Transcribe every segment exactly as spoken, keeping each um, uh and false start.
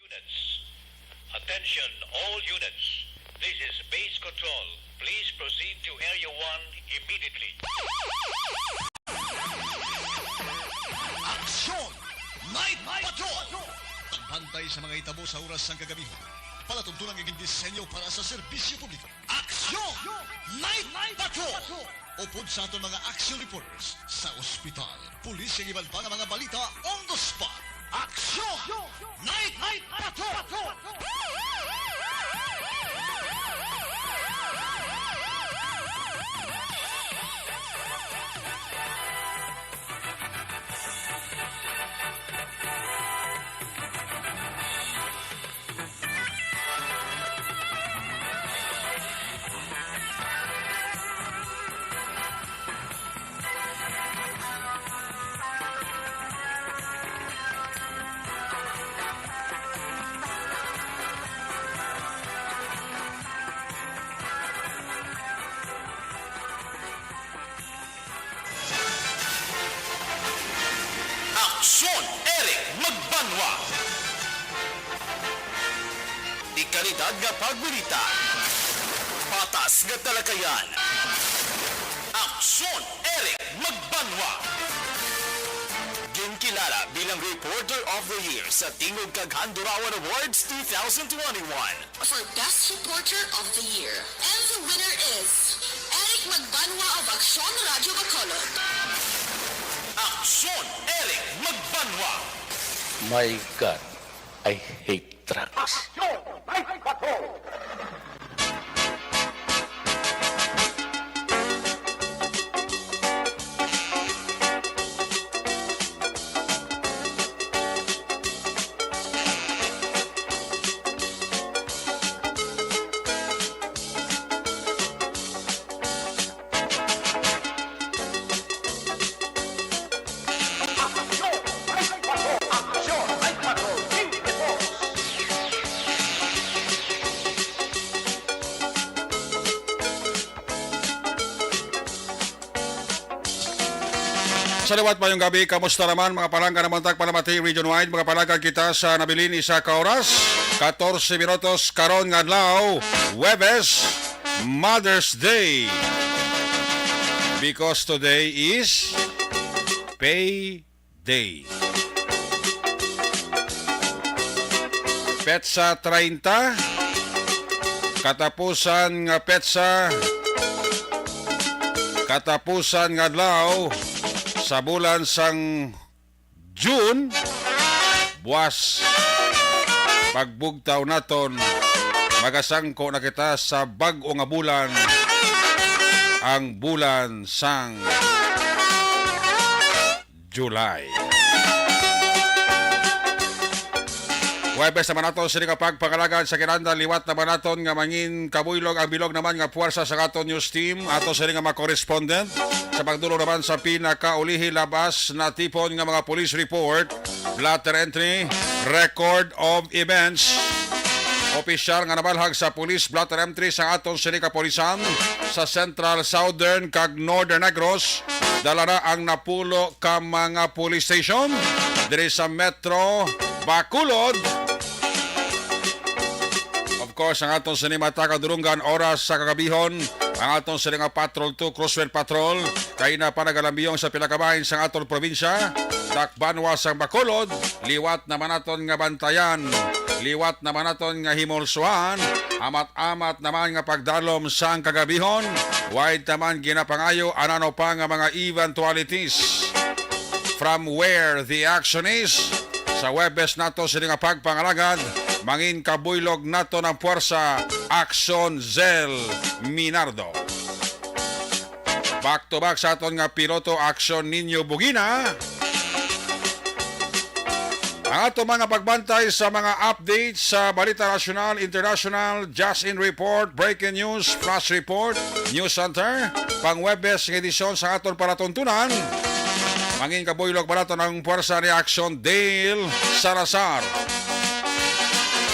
Units. Attention, all units. This is base control. Please proceed to Area one immediately. Aksyon! Night Patrol! Pagbantay sa mga hitabo sa oras sang kagabi. Palatuntunan nga gindisenyo para sa serbisyo publiko. Aksyon! Night Patrol! Upod sa aton mga action reporters sa ospital, pulis, kag iban pa nga mga balita on the spot. Aksyon! Night Patrol! Aksyon, Eric Magbanwa. Dekalidad nga pagbalita. Patas nga talakayan. Aksyon, Eric Magbanwa. Ginkilala bilang Reporter of the Year sa Tingog kag Handurawan Awards two thousand twenty-one. For Best Reporter of the Year. And the winner is Eric Magbanwa of Aksyon Radyo Bacolod. Aksyon, Eric Magbanwa. My God, I hate drugs. Aksyon! May Patrol! Sa liwat, mayong gabi. Kamusta naman, mga palangga naman tag Palamati Region Wide? Mga palangga kita sa nabilin isa ka oras, katorse minutos karon nga adlaw, Huwebes, Mother's Day. Because today is pay day. Petsa treinta, katapusan nga petsa, katapusan nga adlaw sa bulan sang June, buwas pagbugtaw naton, magasangko na kita sa bag-o nga bulan, ang bulan sang July. Huwebes naman naton sini nga pagpangalagad sa kinahanglan, liwat naman naton nga mangin kabuylog ang bilog naman nga puwersa sa aton news team, ato sini nga mga correspondent sa pagdulong naman sa pinakaulihi labas natipon nga mga police report, blotter entry, record of events. Opisyal nga nabalhag sa police blotter entry sa aton sini kapulisan sa Central, Southern, kag Northern Negros, dala na ang napulo ka mga police station diri sa Metro Bacolod. Of course, ang aton sini mata kadulungan oras sa kagabihon, ang aton sini nga Patrol two, Crosswind Patrol, kay na pa nagalambiyong sa pila ka bahin sa aton probinsya, dakbanwa sang Bacolod, liwat naman naton nga bantayan, liwat naman naton nga himulsuhan, amat-amat naman nga pagdalom sang kagabihon, wide naman ginapangayo anano pa nga mga eventualities. From where the action is, sa Huwebes nato sini nga pagpangalagad, mangin kabuylog nato ng puwersa, Action Zell Minardo. Back to back sa aton nga piloto, Action Nino Bugina. Ang ato mga pagbantay sa mga updates sa balita nasyonal, international, just in report, breaking news, flash report, news center, pang Huwebes nga edisyon sa aton palatuntunan. Mangin kabuylog ba nato ng puwersa ni Action Dale Salazar.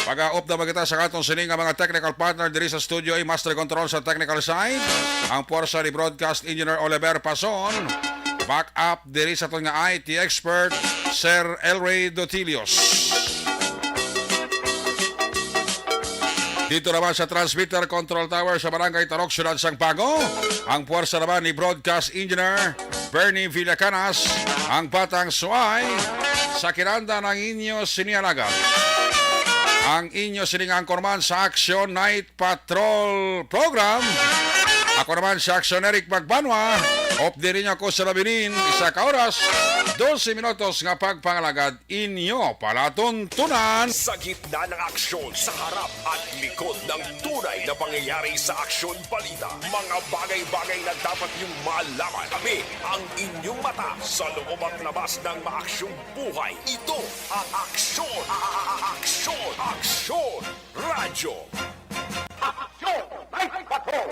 Pag-aop na ba kita sa aton sini nga mga technical partner diri sa studio, ay master control sa technical side, ang puwersa ni broadcast engineer Oliver Pason. Back up diri sa aton nga I T expert, Sir Elray Dotilios. Dito naman sa transmitter control tower sa Barangay Tarok, Siyudad sang Bago, ang puwersa naman ni Broadcast Engineer Bernie Villacanas, ang Batang Suay, sa kinanda ng inyo sinialaga. Ang inyo sining anchorman sa Action Night Patrol Program. Ako naman si Action Eric Magbanwa. Update ninyo ako sa Labilin, isa ka oras, dose minutos nga pagpangalagad inyo palatuntunan. Sa gitna ng aksyon, sa harap at likod ng tunay na pangyayari sa Aksyon Balita, mga bagay-bagay na dapat niyong malaman. Kami ang inyong mata sa loob at labas ng maaksyong buhay. Ito ang Aksyon, a-, a-, a-, Aksyon, Aksyon Radyo. Aksyon! May patro!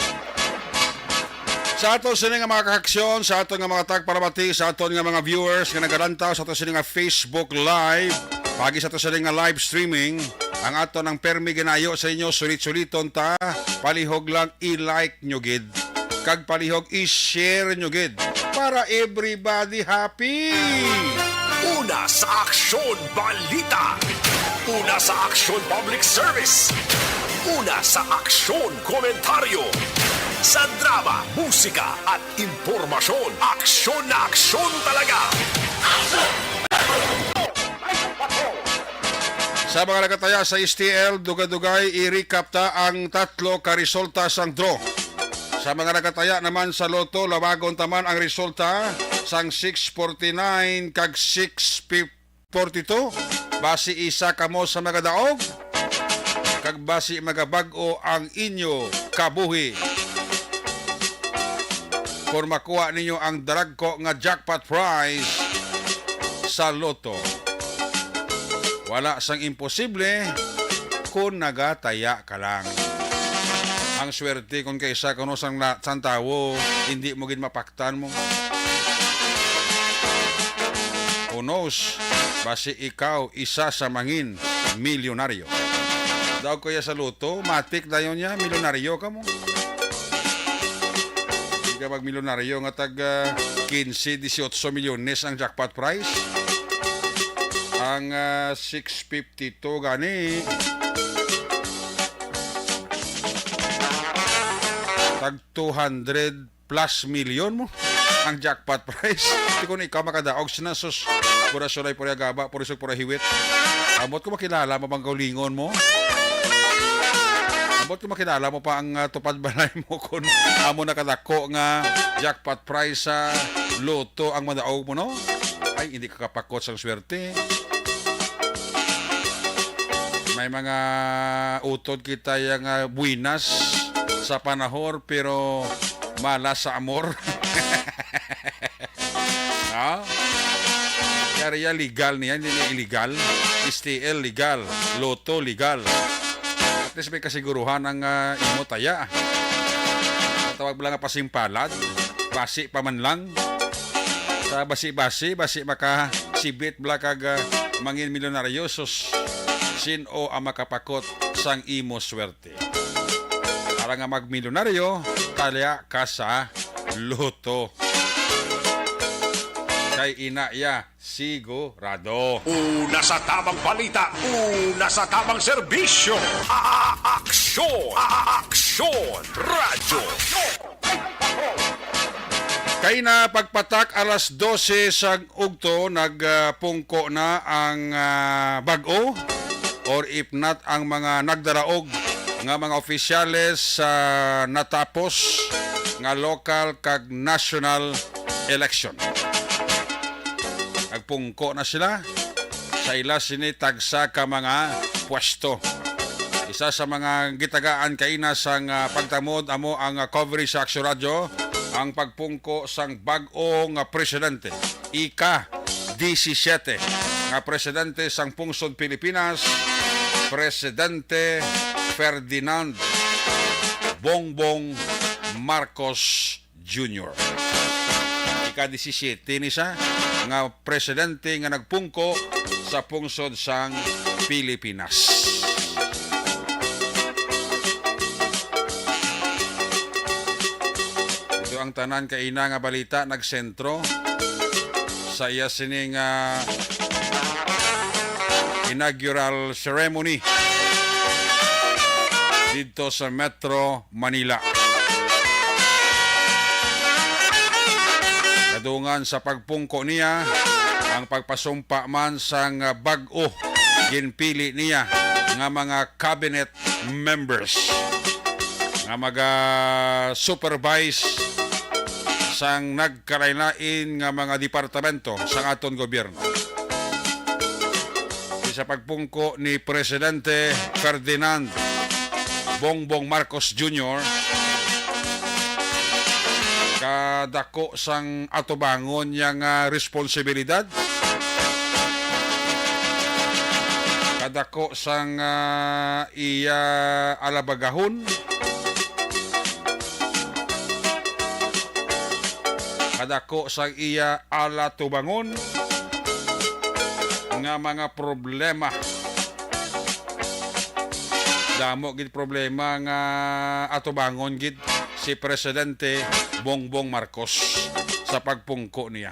Sa ato sini nga mga kaaksyon, sa ato nga mga tagpalamati, sa ato nga mga viewers nga nagalantaw sa ato sini nga Facebook Live, pagi sa ato sini nga live streaming, ang ato nang permi ginayo sa inyo, sulit-suliton ta, palihog lang i-like nyo gid, kag palihog i-share nyo gid, para everybody happy. Una sa Aksyon Balita. Una sa Aksyon Public Service. Una sa Aksyon Komentaryo. Sa drama, musika, at impormasyon, aksyon na aksyon talaga. Sa mga nagataya sa S T L, dugay-dugay, i-recap ta ang tatlo ka resulta sang draw. Sa mga nagataya naman sa Lotto, lawagon ta man ang resulta sang six forty-nine kag six forty-two. Basi isa kamo sa magadaog, kag basi magabag-o ang inyo kabuhi kon makuha ninyo ang daragko nga jackpot prize sa Lotto. Wala sang imposible kon nagataya ka lang. Ang swerte kon kaisa kuno sang na-, sang tawo, hindi mo gid mapaktan mo. Who knows? Basi ikaw isa sa mangin milyonaryo. Daog kaya sa Lotto, matik dayon niya, milyonaryo ka mo. Di ka magmilyonaryo nga tag, ah, quince, dieciocho milyones ang jackpot prize. Ang, ah, six fifty-two gani, tag two hundred plus milyon mo ang jackpot prize. Di ko na ikaw makadaog sina, sus. Pura sulay, pura gaba, pura isog, pura hiwit. Ambot ko makilala mo bang kaulingon mo? Ambot ko makilala mo pa ang, ah, tupad balay mo kung amo nakadako nga jackpot prize sa Lotto ang madaog mo, no? Ay, hindi ka kapakot sang swerte. May mga utod kita yang, ah, buenas sa panahor, pero malas sa amor. Ha? Kaya legal niya, hindi niya illegal. S T L legal, Lotto legal. At least may kasiguruhan ang, ah, imo taya. Tawag lang nga pasimpalad, basi pa man lang. Sa basi-basi, basi makasibit bala kag, ah, mangin milyonaryo, sus, sin-o ang makapakot sang imo swerte? Para nga magmilyonaryo, taya ka sa Lotto. Kay ina ya, sigurado. Una sa tamang balita, una sa tamang serbisyo. A-, a-, aksyon, a-, a-, aksyon, radyo. Kay na pagpatak alas dose sa ugto, nagpungko na ang, ah, bag-o, or if not, ang mga nagdaraog nga mga opisyales sa natapos nga local kag national election. Nagpungko na sila sa ila sini tagsa ka mga pwesto. Isa sa mga gitagaan kaina sang, ah, pagtamod amo ang, ah, coverage sa Aksyon Radyo, ang pagpungko sang bag-o nga presidente, ika-disisiete nga presidente sang pungsod Pilipinas, Presidente Ferdinand Bongbong Marcos Junior. Ika-disisiete ni siya nga presidente nga nagpungko sa pungsod sang Pilipinas. Ito ang tanan kaina nga balita nagsentro sa iya sining, ah, inaugural ceremony. didto sa Metro Manila. Nadungan sa pagpungko niya ang pagpasumpa man sang bag-o ginpili niya nga mga cabinet members nga maga-supervise sang nagkalain-lain nga mga departamento sang aton gobyerno. Sa pagpungko ni Presidente Ferdinand Bongbong Marcos Junior, kadako sang atubangon niya nga responsibilidad, kadako sang, ah, iya alabagahon, kadako sang iya alatubangon nga mga problema. Damo gid problema nga atubangon gid si Presidente Bongbong Marcos sa pagpungko niya.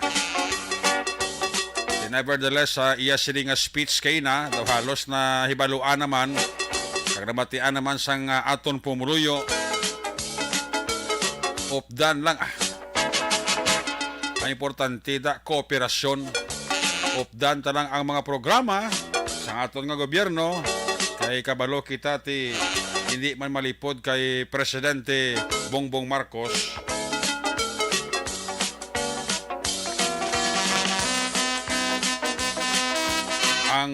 Nevertheless, sa iya sini nga speech kay na daw halos na hibaluan naman kag namatian naman sang, ah, aton pumuluyo. Updan lang, ah. Ang importante da, kooperasyon. Updan ta lang ang mga programa sa aton nga gobyerno, kay kabalo kita ti hindi man malipod kay Presidente Bongbong Marcos ang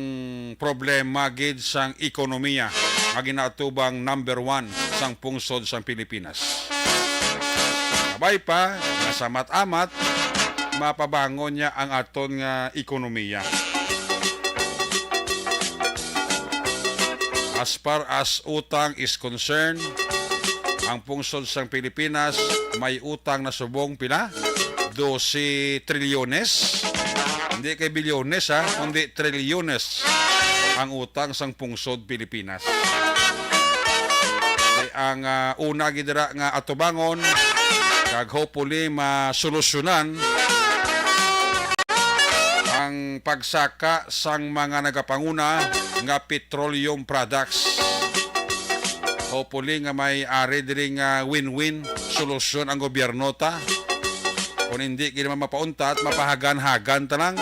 problema gid sang ekonomiya nga ginaatubang number one sang pungsod sang Pilipinas. Kabay pa nga sa mat-amat, mapabangon niya ang aton nga ekonomiya. As far as utang is concerned, ang pungsod sang Pilipinas may utang na subong pila? Dose trilyones. Hindi kay bilyones, ha, kundi trilyones ang utang sang pungsod Pilipinas. Kay ang, ah, una gid dira nga atubangon, kag hopefully masolusyonan ang pagsaka sang mga nagapanguna nga petroleum products. Hopefully nga may ari diri nga win-win solusyon ang gobyerno ta. Kung hindi gid man mapauntat, mapahagan-hagan ta lang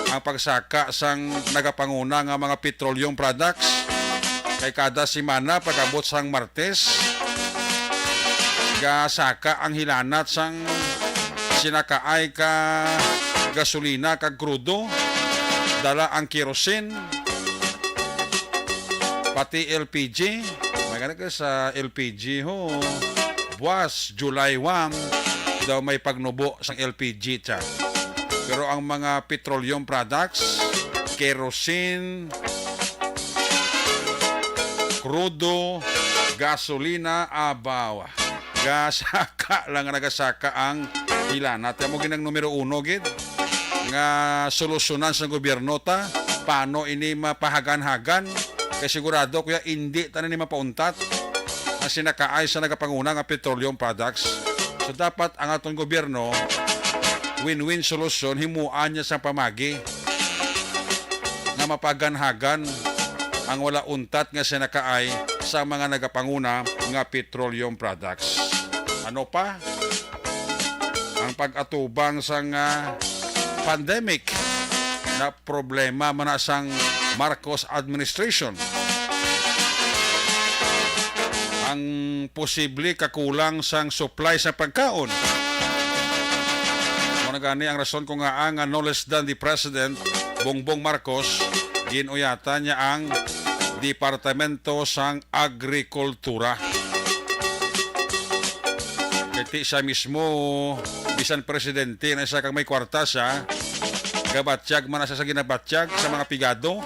ang pagsaka sang nagapanguna nga mga petroleum products. Kay kada semana, pag-abot sang Martes, gasaka ang hilanat sang sinakaay ka gasolina kag krudo, dala ang kerosene, pati L P G. May gani ka sa L P G ho. Buwas, July one, daw may pagnubo sang L P G siya. Pero ang mga petroleum products, kerosene, krudo, gasolina, abaw. Gasaka lang nga nagasaka ang hilanat. Amo ginang numero uno gid nga solusyonan sa gobyerno ta. Paano ini mapahagan-hagan? Kay sigurado, kuya, indi ta na ni mapauntat ang sinakaay sa nagapanguna nga petroleum products. So, dapat ang aton gobyerno, win-win solusyon, himuan niya sa pamagi nga mapaganhagan ang wala untat nga sinakaay sa mga nagapanguna nga petroleum products. Ano pa? Ang pag-atubang sang, ah, pandemic na problema man na sang Marcos administration. Ang posible kakulang sang supply sa pagkaon. Mao na gani ang rason kung ngaa nga no less than the President Bongbong Marcos, ginuyatan niya ang Departamento sang Agrikultura. Kay ti siya mismo, bisan presidente na siya, kag may kwarta siya, gabatyag man na siya sa ginabatyag sa mga pigado.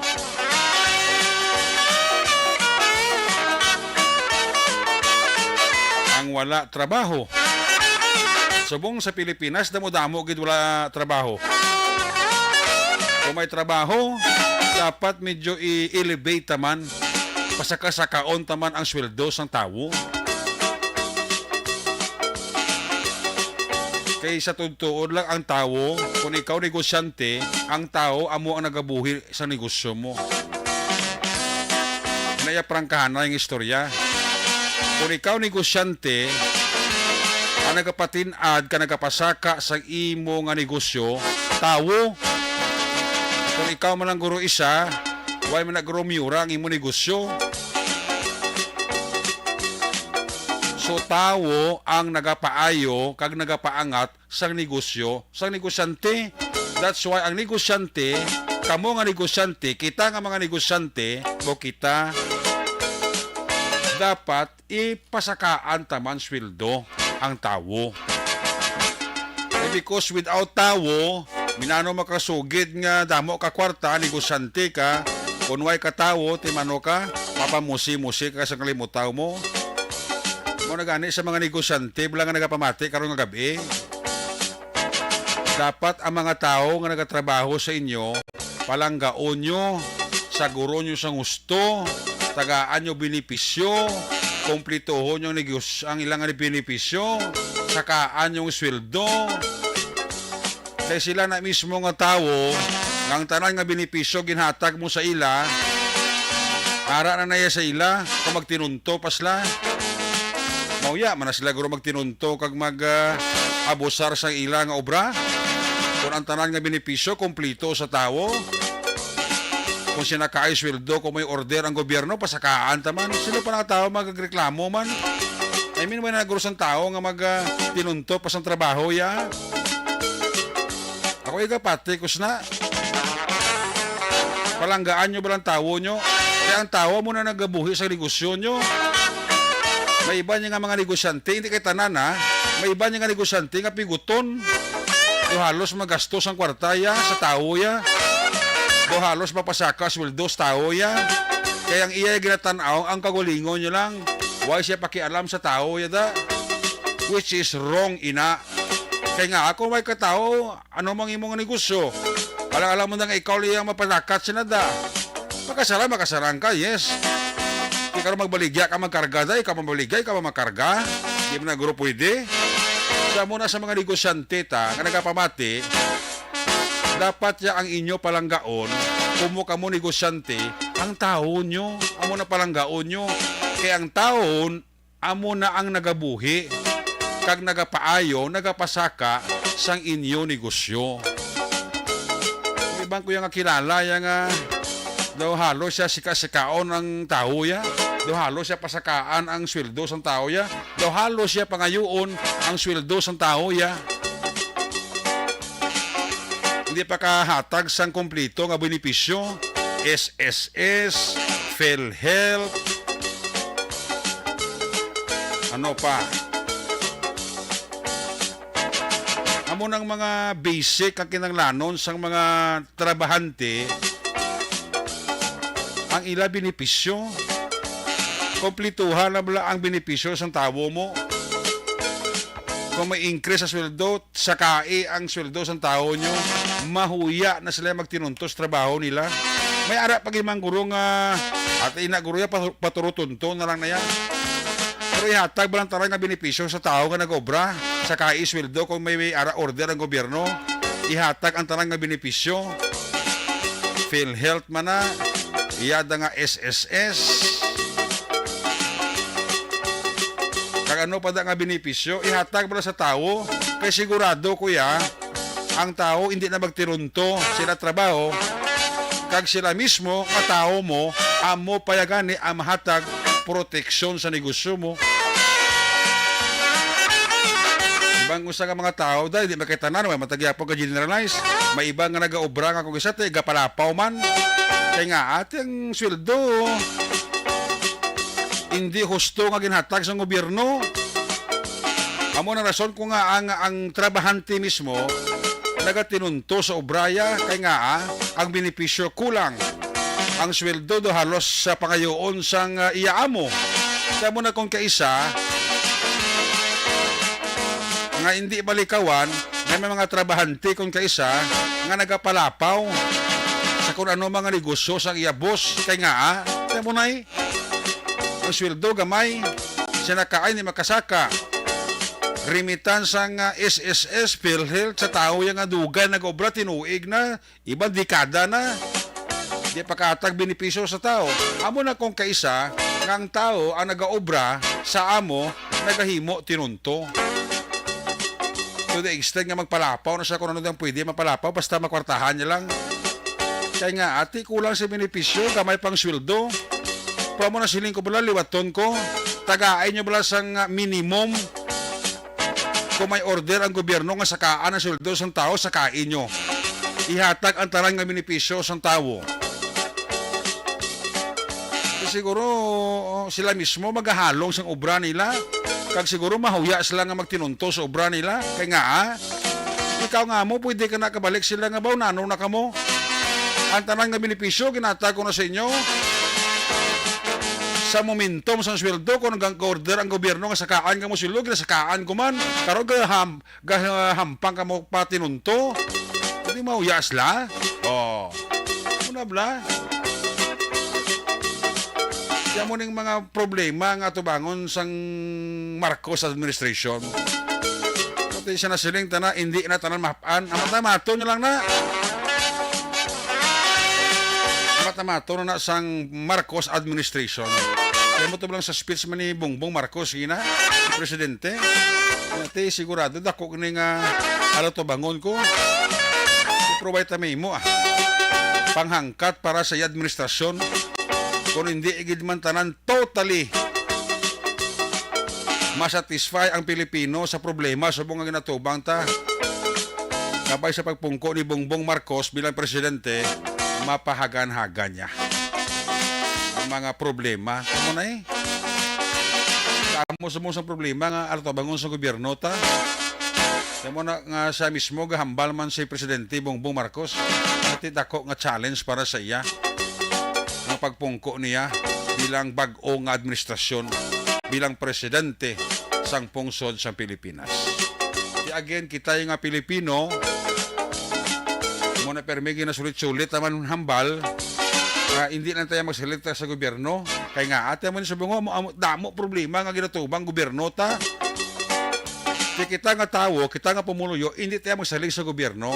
Ang wala trabaho. Subong sa Pilipinas, damo-damo gid wala trabaho. Kung may trabaho, dapat medyo i-elevate ta man, pasaka-sakaon ta man ang sweldo sang tawo. Kay sa tuod-tuod lang, ang tawo, kung ikaw negosyante, ang tawo amo ang nagabuhi sa negosyo mo. Naya prangkahanay nga istorya. Kung ikaw negosyante, ang nagapatin-ad ka nagapasaka sa imo nga negosyo, tawo. Kung ikaw man lang guro isa, why man na guro miura ang imo negosyo? So, tawo ang nagapaayo kag nagapaangat sang negosyo, sang negosyante. That's why ang negosyante, kamo nga negosyante, kita nga mga negosyante, o kita, dapat ipasakaan ta man sweldo ang tawo. Eh, because without tawo, minano makasugid nga damo ka kwarta, negosyante ka, kung way ka tawo, timano ka, mapamusi-musi ka sa kalimutaw mo. Mo na gani sa mga negosyante, bala nga nagapamati karon nga gabi. Dapat ang mga tawo nga nagatrabaho sa inyo, palanggaon nyo, saguro nyo sang husto, tagaan nyo benepisyo, kumplituhon nyo ang negos-, ang ilang benepisyo, sakaan nyo ang sweldo. Kay sila na mismo nga tawo, nga ang tanan nga benepisyo ginhatag mo sa ila, ara na naya sa ila, kung magtinunto pa sila. Mauya man na sila guro magtinunto kag mag, ah, abusar sa ila nga obra. Kung ang tanan nga benepisyo kumplito sa tawo, kung sina kaay sweldo, kung may order ang gobyerno, pasakaan ta man. Sino pa nga tawo magreklamo man? I mean, may naguro sang tawo nga mag, ah, tinunto pa sang trabaho ya. Ako iga pati, kusna. Palanggaan nyo ba lang tawo nyo? Kaya ang tawo mo na nagabuhi sa negosyo nyo. May iba niya nga mga negosyante, hindi kay tanan, ha. May iba niya nga negosyante nga piguton. Do halos magastos ang kwarta ya sa tawo ya. Do halos mapasaka sweldo sa tawo ya. Kaya ang iya ginatanaw ang kagulingon nyo lang. Why siya pakialam sa tawo ya da? Which is wrong, ina. Kay nga, ako may katawo, ano mang imong negosyo? Alang-alang mo na nga ikaw liyang mapadakat sina da. Makasarang, makasarang ka, yes. Di ka rin magbaligya ka magkarga, da. Ikaw mabaligya, ikaw makarga. Di mo na guro pwede. Sa muna sa mga negosyante ta, nga nagapamati, dapat ya ang inyo palanggaon, kumo kamo negosyante, ang tawo nyo, amo na palanggaon nyo. Kay ang tawo, amo na ang nagabuhi, kag nagapaayo, nagapasaka sang inyo negosyo. May iban ko ya nga kilala ya nga daw halos siya sika-sikaon ang tawo ya, daw halos siya pasakaan ang sweldo sang tawo ya, daw halos siya pangayuon ang sweldo sang tawo ya. Hindi pa kahatag sang kompleto nga benepisyo, S S S, PhilHealth, ano pa? Amo nang mga basic nga kinahanglanon sang mga trabahante, ang ila benepisyo. Kompletuhan na bala ang benepisyo sang tawo mo. Kung may increase sa sweldo, sakai ang sweldo sang tawo nyo, mahuya na sila magtinuntos trabaho nila. May ara pa gid man guro nga, at ina guro ya, pa-, paturutunto na lang na yan. Pero ihatag ba lang tanan nga benepisyo sa tawo nga nag-obra, sakai sweldo kung may, may ara order ang gobyerno? Ihatag ang tanan nga benepisyo. PhilHealth man na, iyada nga S S S. Kag ano pa da nga benepisyo, ihatag mo na sa tawo. Kay sigurado, kuya, ang tawo hindi na magtirunto sila trabaho. Kag sila mismo, nga tawo mo, amo pa ya gani ang mahatag proteksyon sa negosyo mo. Ibang usa nga mga tawo, dahil di makitanan, may matag yapon ka generalize. May iba nga nagaobra nga kung isa, te, gapalapaw man. Kay nga, ate, ang sweldo, hindi husto nga ginhatag sa gobyerno. Amo na rason ko nga ang, ang trabahante mismo nagatinunto sa obraya, kay nga, ah, ang benepisyo kulang. Ang sweldo do halos sa pangayoon sang, ah, iya amo. Sa mo na kung kaisa nga hindi malikawan, may mga trabahante kung kaisa nga nagapalapaw sa kung ano mga negosyo sang iya boss. Kay nga, ah, sa mo na, eh, ang sweldo gamay, siya nakaay ni makasaka. Remittance sang, ah, S S S, PhilHealth sa tao yang nga dugay nag-obra, tinuig na, iban dekada na. Di pakahatag benepisyo sa tawo. Amo na kung kaisa nga ang tawo ang nagaobra sa amo, nagahimo tinunto. To the extent nga magpalapaw na siya kung ano ang pwede mapalapaw, basta makwartahan niya lang. Kay nga, ati, kulang sa benepisyo, gamay pang sweldo. Pero mo na siling ko pala, liwaton ko, tagain nyo bala sang, ah, minimum. Kung may order ang gobyerno nga sakaan ang sweldo sang tawo, sakain nyo. Ihatag ang tanan nga benepisyo sang tawo. Siguro, oh, sila mismo magahalong sang obra nila. Kag siguro mahuya sila nga magtinunto sa obra nila. Kay nga, ah, ikaw nga mo, pwede ka na kabalik sila nga, "Baw, nano na kamo? Ang tanan nga benepisyo, ginatag ko na sa inyo." Sa momentum sang sweldo, kung nag-order ang gobyerno nga sakaan kamo sweldo, ginasakaan ko man. Karon, gaham-, gahampang kamo pa tinunto. Hindi mahuya sila. Oh. Muna bla. Kaya mo ning mga problema nga tubangon sang Marcos administration. Pati siya nasiling, tana, hindi na tanan mahapan. Ang matamato nyo lang na. Matamato na, na sang Marcos administration. Kaya mo to lang sa speech man ni Bongbong Marcos, ina, si Presidente. Ate, sigurado, dako ni nga, ano to, bangon ko. Provide ta may mo, ah. Panghangkat para sa iya administrasyon. Kung hindi, igid man tanan totally masatisfy ang Pilipino sa problema subong nga ginatubang ta. Kabay sa pagpungko ni Bongbong Marcos bilang presidente, mapahagan-hagan niya ang mga problema. Amo na eh. Amo sa mga problema nga altabangon sa gobyerno ta. Kamo na nga siya mismo gahambal man si Presidente Bongbong Marcos. Ati dako nga challenge para sa iya ang pagpungko niya bilang bag-o nga administrasyon, bilang presidente sang pungsod sa Pilipinas. Di again, kita nga Pilipino, mo na permi ginasulit-sulit naman hambal, ah, hindi lang tayo magsalita sa gobyerno. Kay nga, ate mo ni sa bungo, mo, amo, damo problema nga ginatubang gobyerno ta. Di kita nga tawo, kita nga pumuluyo, hindi tayo magsalig sa gobyerno.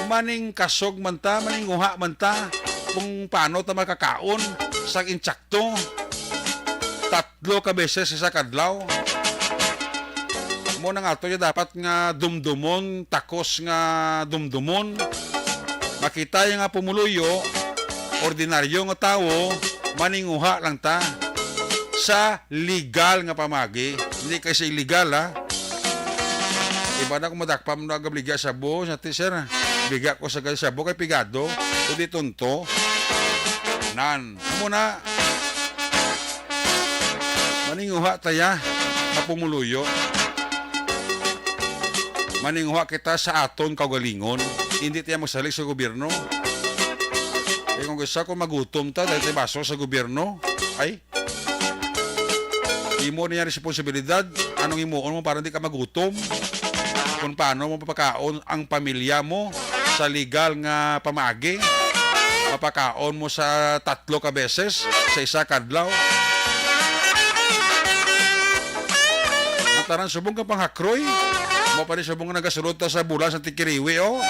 Maning kasog man ta, maning uha man ta, kung paano ta makakaon sa intsakto. Tatlo ka beses sa kadlaw. Mo na nga to, ya dapat nga dumdumon, takos nga dumdumon. Makita ya nga pumuluyo, ordinaryo nga tawo, maninguha lang ta sa legal nga pamagi. Hindi kay sa illegal, ha? Iba na kung madakpan mo na agabligya sa buho, sa ti, sir, bigya ko sa kay sa buho kay pigado, kundi tunto. Nan, amo na. Maninguha taya, nga pumuluyo. Maninguha kita sa aton kaugalingon. Hindi taya magsalig sa gobyerno. Eh, kung gusto ko magutom ta, dahil tayo baso sa gobyerno. Ay, imo na yan responsibilidad. Anong imuon mo para hindi ka magutom? Kung paano mo papakaon ang pamilya mo sa legal nga pamaagi? Mapakaon mo sa tatlo ka beses sa isa ka adlaw? Ang tanan subong ka panghakroy. Mo pa rin subong nga nagasulod ta sa bulan sa Tikiriwi, oh.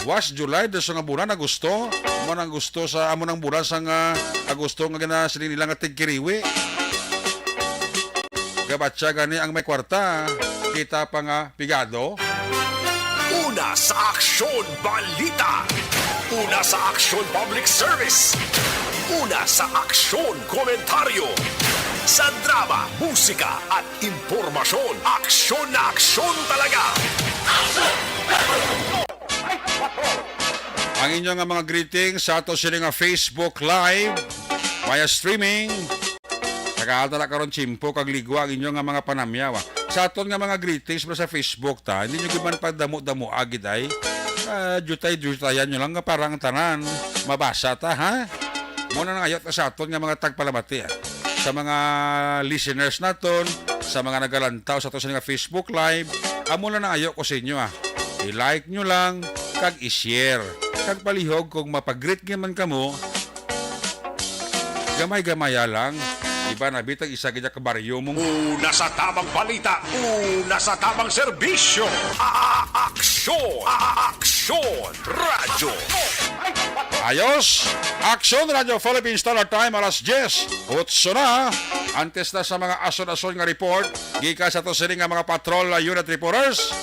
Was July, daso nga bulan, Agosto. Mo nang gusto sa amo nang bulan sang, ah, Agosto nga ginasiling nila nga tigkiriwi. Gabatya gani ang may kwarta, kita pa nga pigado. Una sa aksyon, balita. Una sa aksyon, public service. Una sa aksyon, komentaryo. Sa drama, musika, at impormasyon, aksyon na aksyon talaga. Ang inyo nga mga greetings sa ato sini nga Facebook Live, via streaming. Tagaan ta na karon tiyempo kag ligwa ang inyo nga mga panamyaw, ah. Sa aton nga mga greetings ba sa Facebook ta, hindi nyo gid man pagdamo-damo agid ay. Ah, jutay-jutayan nyo lang nga para ang tanan mabasa ta, ha? Mo na nang ayot na sa aton nga mga tagpalamati, ah. Sa mga listeners naton, sa mga nagalantaw sa aton sa nga Facebook Live, amo na nang ayo ko sa inyo, ah. I-like nyo lang, kag i-share. Kag palihog kung mapag-greet gid man kamo, gamay-gamaya lang. Iba na bitag isa gid ka baryo mo. Una sa tamang balita, una sa tamang serbisyo. A-, a-, aksyon, a-, a-, aksyon, radyo. Ayos! Aksyon Radyo Philippines Standard Time, alas diyes, utso na. Antes na sa mga ason-ason nga report, gikan sa to sini nga mga patrol, uh, unit reporters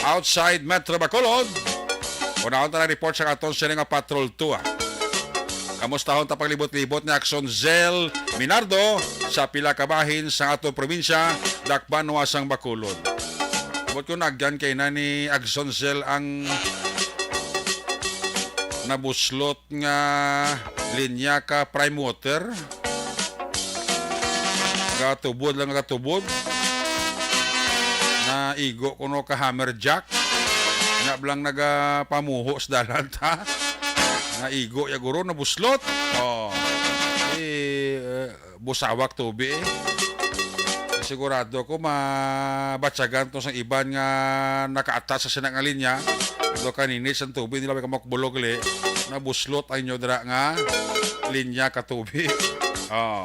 outside Metro Bacolod. Unahon ta na report sa aton sini nga patrol two, ah. Kamustahon ta paglibot-libot ni Aksyon Zel Minardo sa pila ka bahin sa aton probinsya, dakbanuwa sang Bacolod. Buot ko, naagyan kay na ni Aksyon Zel ang nabuslot nga linya ka prime water. Gatubod lang, gatubod. Naigo kuno ka hammer jack. Nga blang nagapamuho sa dalan ta. Naigo ya guro, nabuslot. Oh. Eh, eh, busawak tubig eh. Sigurado ko mabatyagan to sa iban nga nakaatas sa sina nga linya. Do kaninit sang tubig nila, may kamakbulog li, nabuslot ang inyo dira nga linya ka tubig. Oh.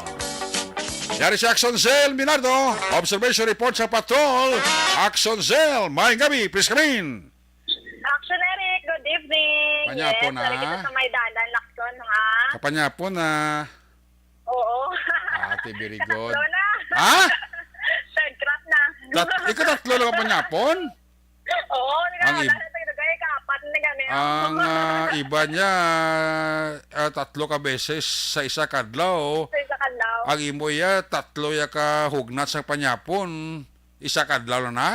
Yari si Action Cell Minardo. Observation report sa patrol. Action Cell, may gabi, please come in. Action Eric, good evening. Panyapon, yes, ah. Sa may dalan, Lakson, ha? Kapanyapon, ah. Oo. Ate, very good. Tatlo na. Ha? Third crop na. Tat-, ikatatlo lang ang panyapon? Oo, ang ib-, wala na tayo nagay, ikaapat na gani. Ang, ah, iba niya, ah, tatlo ka beses sa isa ka adlaw. Sa isa ka adlaw. Ang imo iya, tatlo ya ka hugnat sa panyapon. Isa ka adlaw na na.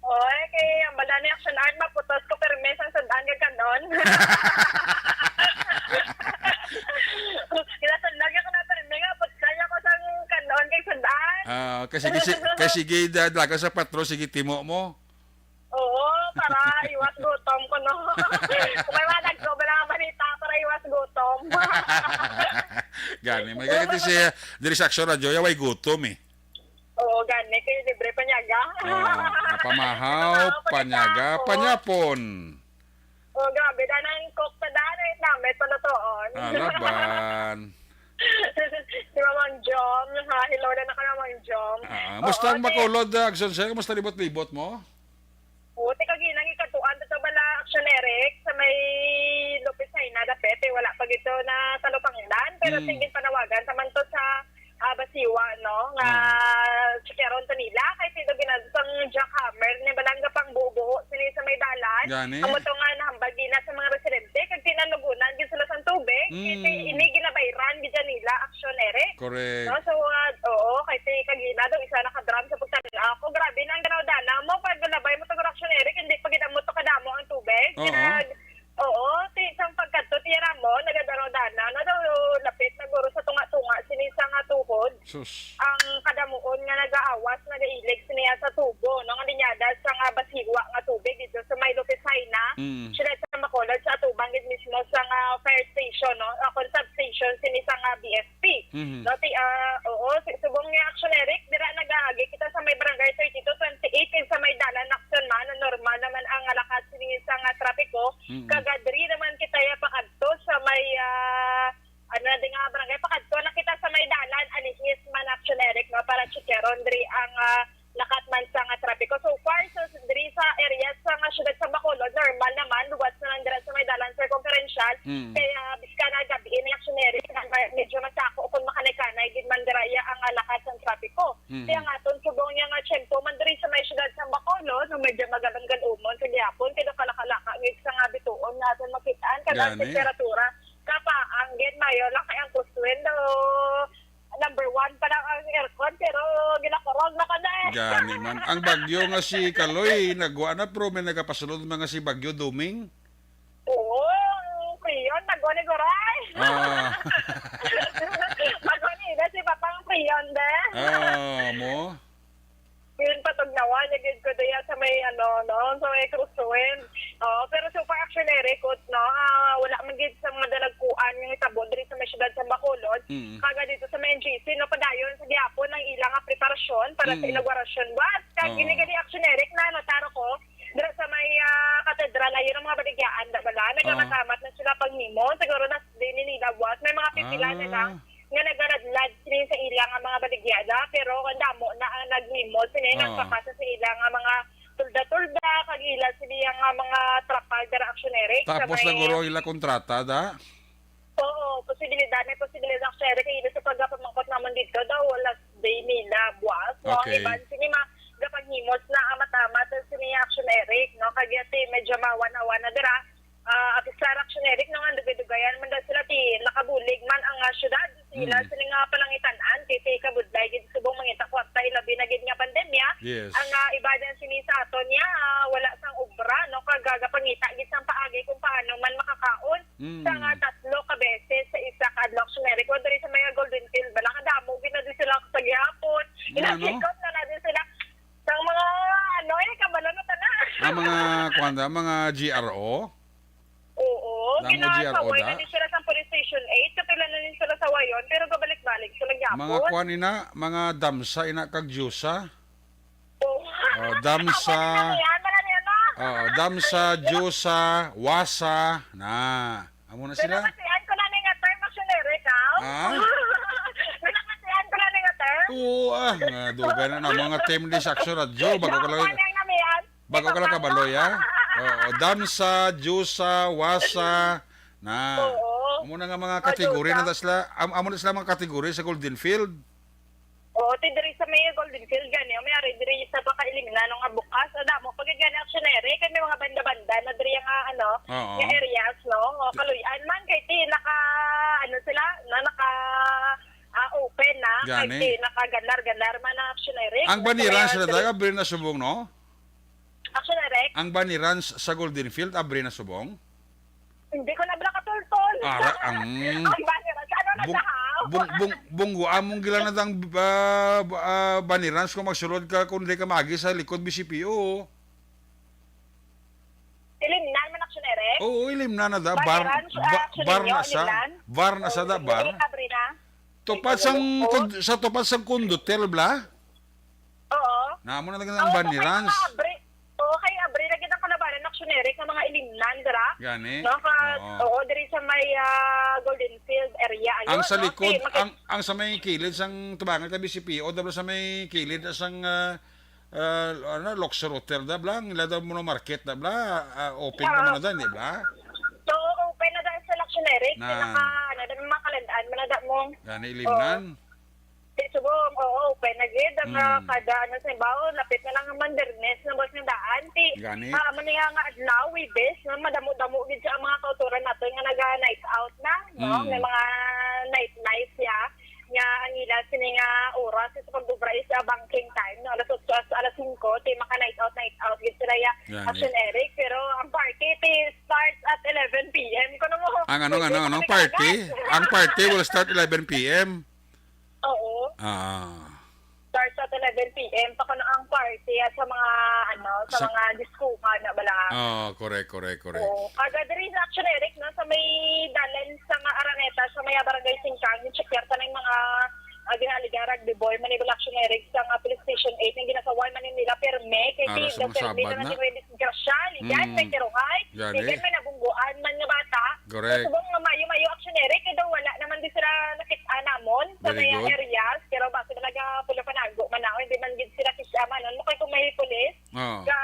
Oy, kay ang bala ni Action Art, maputos ko permi sang sud-an nga kanon. Kinasunlag ako na permi nga, putlan ako sang kanon kay sud-an. Ah, kasi, kasi, kasi sige, da-, dalaga sa patro, sige, timo mo. Oo, para iwas gutom ko, no? Kung may mga nagko, bala nga balita, para iwas gutom. Gani, may ganito si, diri sa Action Radyo, ya, way gutom, eh. Oo, gani, kay libre panyaga. Oo, napamahaw, napamahaw, panyaga, panyaga, panyapon. Oh, grabe, daan ang cook sa daan, eh, namit, palutoon. Ah, laban. Si Mamang Jom, ha, hello na naka Mamang Jom. Ah, ah. Oo, musta ang ti- Bacolod, ah, Action Sir? Kumusta libot-libot mo? Oo, ti kagina nga ikadtuan to bala, Action Eric, sa may Lopez Jaena, dapit, eh, wala pa gito na talupanglan, pero, mm, sige, panawagan, sa man to sa ah, Basiwa, no? Nga, mm, chikaron to nila, kay sido ginadto sang jackhammer, ni balang gapangbuho-buho sini sa may dalan. Gani? Amo to nga nahambal gina sa mga residente, kag tinanugunan gid sila sang tubig, mm, kay ini ginabayran gid nila, Action Eric. Correct. No? So, ah, oo, kay ti kagina daw, isa na ka drum sa pagtan-aw ko. Grabe na ang danaw-danaw mo, pag labay mo to, Action Eric, hindi pa gid amo to kadamo ang tubig. Oo. Ginag-, Oo, ti-, sang pagkadto, ti Ramon, nagadaraw-dana na daw, lapit na guro sa tunga-tunga sini sa nga tuhod. Sus. Ang kadamuon nga nagaawas, nagailig sini sa tubo, no, nga linyada sa nga Basiwa nga tubig dito sa may Lopez Jaena, mm, siyudad sa Bacolod, sa atubang gid mismo sa nga fire station, no, o kon substation sini sa nga B F P. Mhm. No, ti-, ah, oo, si-, subong nga Action Eric, dira nagaagi kita sa may barangay thirty-two twenty-eight, sa may dalan Action man, normal naman ang lakat sini sa nga trapiko, mm, kag diri naman kita ya pakadto sa may, ah, ano na di nga barangay, pakadto na kita sa may dalan, alihis man Action Eric, no, para chikaron diri ang, ah, lakat man sa nga trapiko. So far, so, diri sa area sa nga siyudad sa Bacolod, normal naman, luwas na lang dira sa may dalan circumferential. Mm. Kaya, bisan na gabi, may Action Eric, na ma-, medyo masako kung makanay-kanay gid man dira ya ang, ah, lakat sa trapiko. Mm. Kaya nga, aton subong niya nga tiyempo man diri sa may siyudad sa Bacolod, no, medyo magalanggal umon sa gihapon, kay nakalaka-laka gid sa nga bituon nga aton makitaan, kag ang, gani, temperatura, kapaang gid, maayo lang kay ang crosswind, oh, number one pa lang ang aircon, pero ginakurog na ko na eh. Gani man. Ang bagyo nga si Kaloy, nagwa na, pero may nagapasulod mga si Bagyo Duming. Oo, ang Prion, bago ni Goray. Ah. Bago ni, na si Papang Prion, de. Ah, mo? Yun, patugnawan, yung gid ko diya sa may, ano, no, sa may crosswind. Oo, pero so far, actually, record, no, ah, wala man gid sa mga dalagkuan nga hitabo diri sa may siyudad sa Bacolod. Mm. Kaga dito sa may N G C, no, padayon sa gihapon ang ilang nga preparasyon para sa, mm, inaugurasyon. But, kag, oo, ini gani, actually, Eric, na nataro ko, dira sa may, ah, katedral, ayun ang mga baligyaan, da bala, nagkakatamat na sila panghimo. Siguro na din ni nila buwas. May mga pipila na lang nga nagaladlad sini sa ila nga mga baligya na, pero ang damo na ang naghimo sini, nagpakasa sa ila nga mga tulda-tulda, kag ila sini nga mga trapal dira, Action Eric, sa Tapos may naguro ila kontrata, da? Oo, posibilidad, may posibilidad, Action Eric, kay ila sa pagpamangkot namon dito daw, wala day nila buwas. No? Ang Okay. iban sini mga gapanghimos na amat-amat sini, Action Eric, no? Kag yati medyo mawan-awan na dira. Ah, at sa Action Eric, no, nga dugay-dugayan man daw sila, ti nakabulig man ang, ah, syudad. Sila Mm. sini nga panangitan-an, kay ti kabudlay gid subong mangita kwarta, ilabi na gid nga pandemya. Yes. Ang, ah, iba din sini sa aton niya, ah, wala sang obra, no, kag gagapangita gid sang paagi kung paano man makakaon Mm. sa nga tatlo ka beses sa isa ka adlaw, Action Eric. Wa diri sa may Golden Field, bala ka damo gid na din sila sa gihapon. Ano? Inakikot na na din sila. Sa mga, ano, eh, kabalo na tanan. Ang mga, kuwan da, mga G R O? Oo, Damo gina-, G R O saway da? na ni sila sa Police Station eight, kapila na ni sila sawayon, pero gabalik-balik sila gyapon. Mga kuwan ina, mga damsa ina kag jusa. Oo. Oh, damsa. Awan na yan, wala niya na. Oh, damsa, jusa, wasa, na. Amo na Pero sila. Masian ko na ni nga term, Action Eric, ha? Ah? Pero masian ko na ni nga term. Oo, ah, nga dugay na na mga term di sa Action Radio. Bago ka lang, Joke lang yan, namian. Bago ka lang kabaloy, ha? Oo, damsa, jusa, wasa, na. Oo. Amo na nga mga O, kategorya na jusa. ta sila. Am-, amo na sila mga kategorya sa Golden Field. Oo, ti diri sa may Golden Field gani, may ari diri sa paka-Ilimnan nga bukas, ah, damo pa gid gani, Action Eric, kay may mga banda-banda na diri nga, ano, Oo. nga areas, no? O, kaluy-an man kay ti naka, ano sila, na naka, ah, open na, kay Gani. ti naka-ganar-ganar man ang, Action Eric. Ang Bani Sa may Ranch sila diri. taga, abri na subong, no? Action Eric. Ang Bani Ranch sa Golden Field, abri na subong? Hindi ko na bala katultol. Ara, ang Ang Bani Ranch. Ano na bung-, siya, ha? bung-, bung-, bunggo among gila na dang, ah, ah, Bani Ranch kung magsulod ka, kung di ka magi sa likod B C P O. Ilimnan man, Action Eric. Oo, Ilimnan na da. Bani Bar, Ranch, ba-, ah, Action bar Ninyo, na sa, Ilimnan. bar na sa da, Oo, bar. Abri na. Tupad sang Oo. kun-, sa tupad sang Condotel, bla? Oo. Namo na lang ang Oo, Bani kay Ranch. mga abri, oo, kay abri na gid ang kalabanan, Action Eric, nga mga Ilimnan, dira. Gani? No, ka, Oo. oo, diri sa may, ah, Golden Field area, Ang ayun, sa no? likod, Kay maki- ang, ang sa may kilid sang tubangan kay B C P O, daw sa may kilid na sang, ah, ah, ano, Luxor Hotel, da, bla? Ang ila daw mo market, da, bla? Ah, open Ah. naman na, di ba? So, open na dahil sa Action Eric, Na. pinaka, ano, dami mga kalandaan, manada mo. Gani, Ilimnan. Oo. Ti subong, oo, open na gid ang, ah, Mm. kada, ano, sa ibaw, lapit na lang ang Mandernes na bus nga daan. Ti, Gani. ah, amo ni nga, nga adlaw, Webes, nga madamo-damo gid sa mga kautoran naton nga naga-night out na, no? Mm. May mga night life, ya. Nga ang ila sini nga oras sa pag-obra is, ah, banking time, no? Alas otso hasta alas singko, ti maka-night out, night out gid sila, ya, Gani. Action Eric. Pero ang party, ti starts at eleven P M. Kuno mo, Ang ano, Webes, ano, ano, ang party? Ang party will start eleven P M. Oo. Ah. Starts at eleven P M pa kuno ang party, ah, sa mga, ano, sa Sa mga diskohan na bala. Oh, correct, correct, correct. Oo. Kag diri sa Action Eric, no, sa may dalan sa mga Araneta, sa may Barangay Singkang, yung check ta ng mga, ah, ginaliga rugby boy, manibal Action Eric, sa mga police station eight, yung ginasaway man nila, perme, kay Ara di sa daw mga perme Sabad na na. natin may disgrasya, ligan, Mm. may tiruhay, Gani. ligan, may nabungguan man nga bata. Correct. Sa subong nga mayo-mayo, Action Eric, kay daw wala naman di sila nakit-an namon sa Very mga good. areas, pero basta talaga pula panago man ako, hindi man gid sila kisya man. Ano kay kung may pulis, Oo. ga,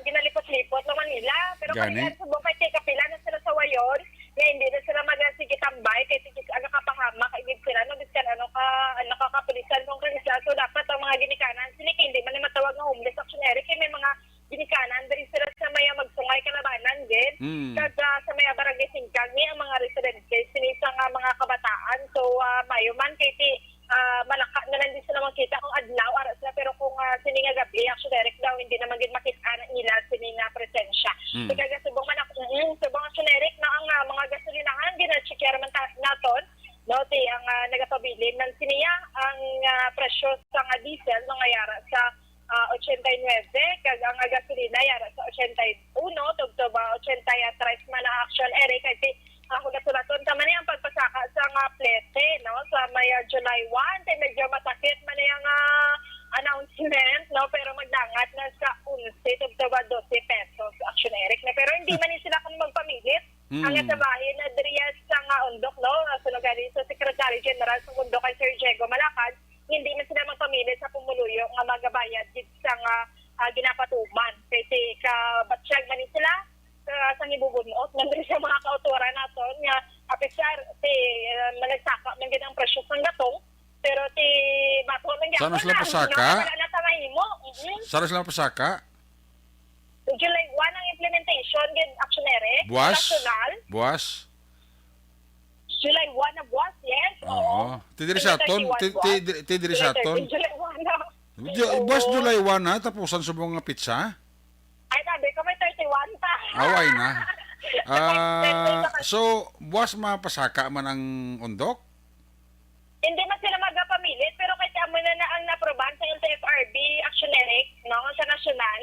ginalipot-lipot naman nila. Pero Gani. kanila, subong kay kay kapila na sila sawayon, nga hindi na sila magasige tambay, kay tikis aga kapahamak, kay gid sila, no, biskan ano ka, ano ka kapulisan, kung kanila. So, dapat ang mga ginikanan, sila kay hindi man matawag nga homeless, Action Eric, kay may mga ginikanan diri sila sa may magsungay kalabanan gid. Mm. Kag, ah, sa may Barangay Singkang ni ang mga residente sini sa nga mga kabataan. So, ah, mayo man kay ti, ah, malaka na lang din sila makita kung adlaw ara sila, pero kung, ah, sini nga gabi, Action Eric, daw hindi naman gid makita na nila sini nga presensya. Mm. Kag subong man ako, mm, subong, Action Eric, na ang, ah, mga gasolinahan gina-check man ta-, naton, no, ti ang, ah, nagapabilin man siniya ang, ah, presyo sa nga diesel, no, nga yara sa ah, ochenta y nuebe, kag ang gasolina yara sa ochenta y uno, tubtob, ah, ochenta y tres man ang, Action Eric, kay ti, ah, hulat-hulaton ta man ni ang pagpasaka sa nga plete, no, sa may, ah, July one, kay medyo masakit man ni ang, ah, announcement, no, pero magdangat na sa onse, tubtob, ah, dose pesos, Action Eric, na, pero hindi man ni sila kung magpamilit. Mm. Ang sa bahin na diri sa nga undok, no, suno gani sa Secretary General sa undok kay Sir Diego Malacad, hindi man sila magpamilit sa pumuluyo nga magabayad gid sa nga, ah, ginapatuman. gid ang presyo sang gatong. Pero ti bato lang Saan gyapon sila na, pasaka? Wala na sa mahimo. Mhm. Saan sila pasaka? July one ang implementation gid, Action Eric. Buwas? Nasyonal. Buwas? July one na buwas, yes. Oo. Oo. Ti diri July sa aton, thirty-one ti, ti, buwas. Ti diri July sa aton. Thirty, July one na. Ju-, Oo. Buwas July one na, tapusan sa mga pizza? Ay, sabi ko may thirty-one pa. Away na. Sa next Ah, Thursday, so, buwas mapasaka man ang undok? Hindi man sila magapamilit, pero kay amo na na ang naprobahan sa L T F R B, Action Eric, no, sa nasyonal,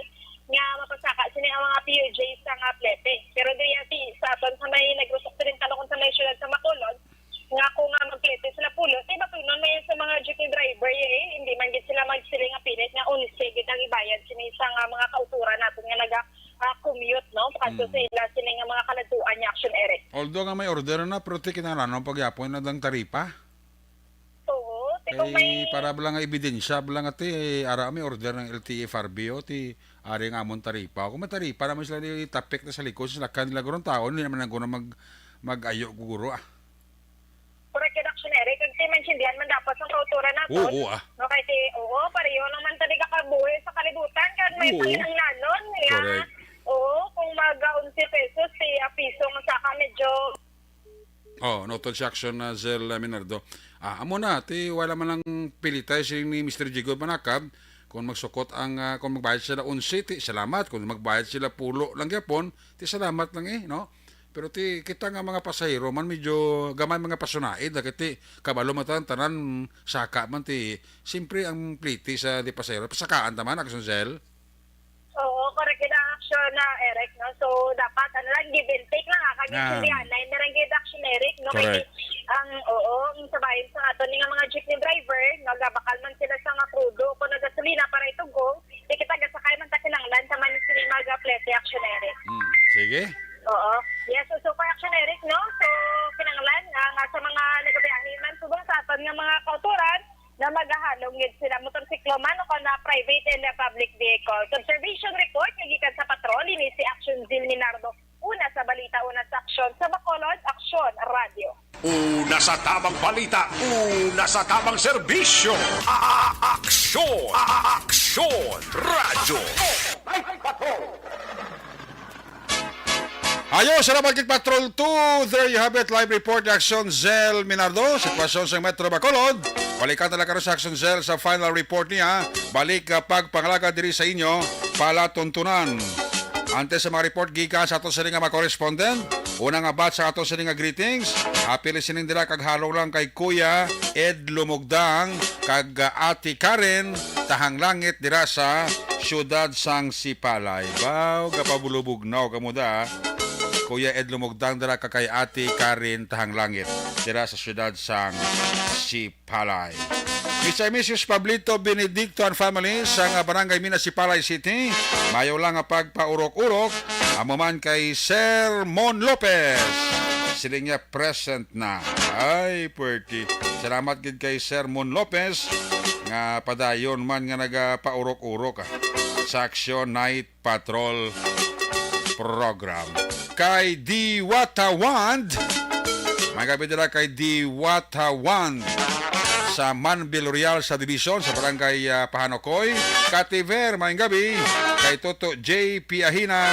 nga mapasaka sini ang mga P U J sa nga plete. Pero diya si sa aton sa may nag-usok sa Talukon sa may siyudad sa Bacolod, nga kung nga magplete sila pulo, di ba tunon may sa mga jeepney driver, eh, hindi man gid sila magsiling nga pilit nga onse gid ang ibayad sini sa nga mga kauturan naton nga naga ah, commute, no? Kadto Mm. sa ila sini nga mga kaladtuan niya, Action Eric. Although nga may order na, pero ti kinahanglan pagyapon na dang taripa. Oo, ti kung Kay may para bala nga ebidensya, bala nga ti, ara may order ng L T F R B, o ti ari nga amon taripa. Kung may taripa naman sila, di tapik na sa likod, sa lakhan nila gurong taon, hindi naman naguna mag, mag-ayo guro, ah. Correct, Action Eric. Kag ti maintindihan man dapat ang kauturan naton. Oo, ah. No, kay ti, oo, pareho naman ta di ka kabuhi sa kalibutan, kag may Oo. panginahanglanon, nga, Correct. oo, kung mag, ah, onse pesos, ti, ah, piso nga saka, medyo Oh, noted si Action, ah, Zel, ah, Minardo. Ah, amo na, ti, wala man lang pilitay si ni Mister Jigo Manakab, kung magsukot ang, ah, kung magbayad sila onse, ti, salamat. Kung magbayad sila pulo lang gyapon, ti, salamat lang, eh, no? Pero ti, kita nga mga pasahero man, medyo gamay mga pasunaid, na kay ti, kabalo man tanan, tanan saka man ti, siyempre ang pliti sa di pasahero, pasakaan ta man, Action Zel. Oo, correct gid ang Action na, Eric, no? So, dapat, ano lang, give and take lang, ha? Kami Ah. Hindi anay na lang gid, Action Eric, no? Kay Correct. ang, oo, ang sabayan sa aton nga mga jeepney driver, nagabakal man sila sa nga krudo o kung nagasolina para itugong, di kita gasakay man ta kinahanglan sa man sila mag-plete, Action Eric. Hmm, sige. Oo. Yes, so, so, Action Eric, no? So, kinahanglan, ah, nga sa mga nagabiyahe man subong sa aton nga mga kauturan, na magahalong gid sila motorsiklo man o kon na private and public vehicle. Sa observation report nga gikan sa patrol, ini si Action Zil Minardo. Una sa balita, una sa aksyon. Sa Bacolod, Aksyon Radio. Una sa tamang balita, una sa tamang serbisyo. A-, a-, aksyon, a-, a-, aksyon, radyo. Ay, patrol! Ayo, salamat kay Patrol two. There you have it, live report ni Action Zell Minardo. Sitwasyon sa Metro Bacolod. Balikan na lang karon sa Action Zell sa final report niya. Balik ka pagpangalaga diri sa inyo, palatuntunan. Antes sa mga report gikan sa ato sini nga mga correspondent, una nga batch sa ato sini nga greetings, apil sining dira kag halong lang kay Kuya Ed Lumugdang kag, ah, Ate Karen Tahanglangit dira sa siyudad sang Sipalay. Baw, gapabulubugnaw kamo da, ah. Kuya Ed Lumugdang dira ka kay Ate Karen Tahanglangit dira sa siyudad sang Sipalay. Mister and Missus Pablito Benedicto and family sa nga barangay Mina, Sipalay City, mayo lang nga pagpaurok-urok, amo man kay Sir Mon Lopez. Siling niya present na. Ay, pwerte. Salamat gid kay Sir Mon Lopez nga padayon man nga nagapaurok-urok, ah, sa Action Night Patrol Program. Kay Diwata Wand, may gabi dira kay Diwata Wand sa Manville Royal Subdivision sa barangay, ah, Pahanocoy. Kativer, may gabi kay Toto J P Ahina.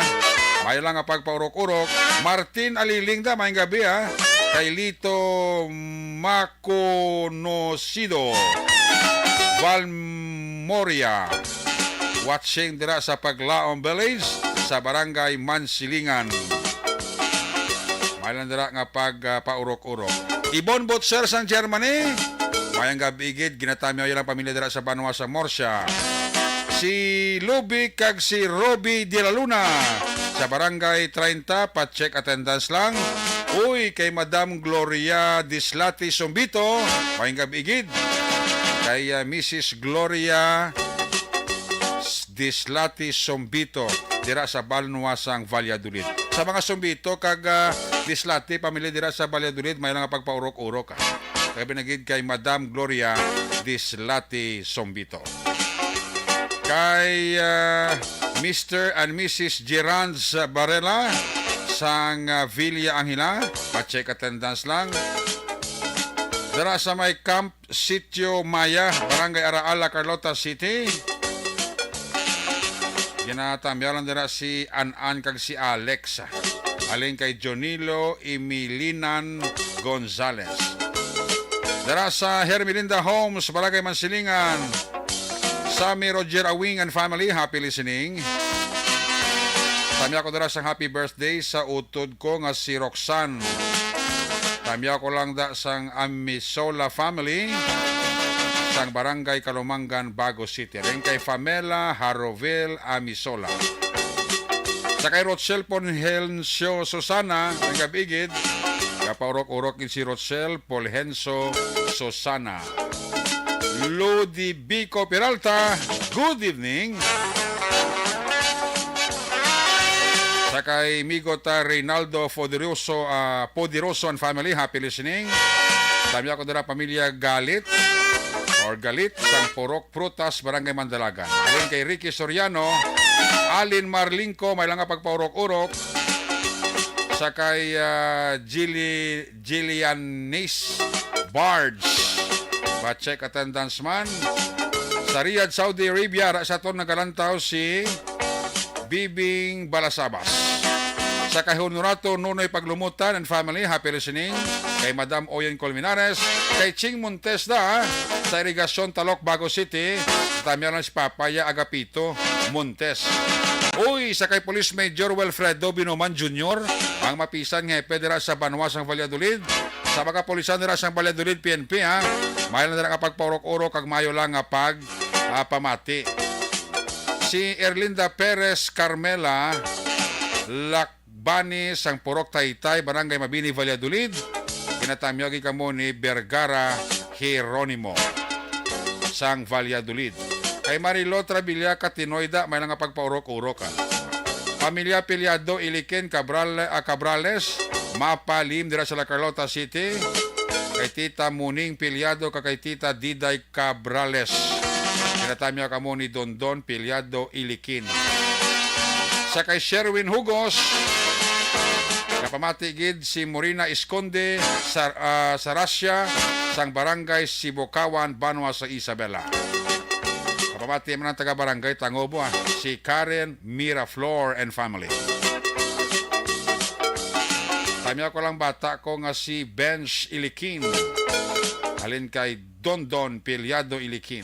May lang nga pagpaurok-urok. Martin Aliling da, may gabi, ah, kay Lito Maconocido. Valmoria. Watching dira sa Paglaom Village sa Barangay Mansilingan. May lang dira nga pag, ah, paurok-urok. Ibon Butcher sang Germany. Mayang gabi gid, ginatamyaw ilang pamilya dira sa banwa sa Murcia. Si Luby kag si Roby de la Luna sa Barangay treinta, pa-check attendance lang. Uy, kay Madam Gloria Dislati Sumbito, mayang gabi gid. Kay, ah, Missus Gloria Dislati Sumbito dira sa banwa sang Valladolid. Sa mga Sumbito kag, ah, Dislati, pamilya dira sa Valladolid, may lang pagpaurok-urok, ah. Kay binagid kay Madam Gloria Dislati Sumbito. Kay, ah, Mister and Missus Gerans Barela sang, ah, Villa Angela, pa-check attendance lang. Dira sa may Camp Sitio Maya, Barangay Araala, Carlota City. Ginatamyalan dira si An-an kag si Alex. Halin kay Jonilo Emilinan Gonzalez. Dira sa Hermelinda Homes, Barangay Mansilingan, Sammy Roger Awing and family, happy listening. Tamya ko dira sang happy birthday sa utod ko nga si Roxanne. Tamya ko lang da sang Amisola family sang Barangay Kalumangan, Bago City. Rin kay Pamela Harovil Amisola. Sa kay Rochelle Ponhencio Susana, ang gabigid, kapaurok-urok gid si Rochelle Polhenso Susana. Lodi Bico Peralta, good evening. Sa kay Migo ta Reynaldo Poderoso, ah, Poderoso and family, happy listening. Tamya ko dira pamilya Galit or Galit, sang Purok Prutas, Barangay Mandalagan. Alin kay Ricky Soriano, Alin Marlingco, may lang nga pagpaurok-urok. Sa kay, ah, Jilly Jillianis Barge. Pa-check attendance man. Sa Riyadh, Saudi Arabia, ra sa aton nagalantaw si Bibing Balasabas. Sa kay Honorato Nonoy Paglumutan and family, happy listening. Kay Madam Oyen Colmenares, kay Ching Montes da, sa Irigasyon, Talok, Bago City. Tamya lang si Papaya Agapito Montes. Uy, sa kay Police Major Wilfredo Binoman Junior, ang mapisan nga hepe dira sa banwa sang Valladolid, sa mga kapulisan dira sang Valladolid P N P, ha. Maayo lang dira nga pagpaurok-urok kag maayo lang nga pag, ah, pamati. Si Erlinda Perez Carmela Lacbani sang Purok Taytay, Barangay Mabini, Valladolid. Ginatamyagi kamo ni Vergara Jeronimo sang Valladolid. Kay Marilo Trabilla Catinoida, may lang nga pagpaurok-urok, ha. Pamilya Piliado Ilikin Cabral, ah, Cabrales, Mapalim dira sa La Carlota City. Kay Tita Muning Piliado kag kay Tita Diday Cabrales. Ginatamya kamo ni Dondon Piliado Ilikin. Sa kay Sherwin Hugos, kapamati gid si Morina Esconde sa, ah, sa Russia, sang Barangay Sibukawan, Banwa sa Isabela. Kapamati man ang taga Barangay Tangobo, ah, si Karen Miraflor and family. Tamya ko lang bata ko nga si Bench Ilikin. Halin kay Dondon Piliado Ilikin.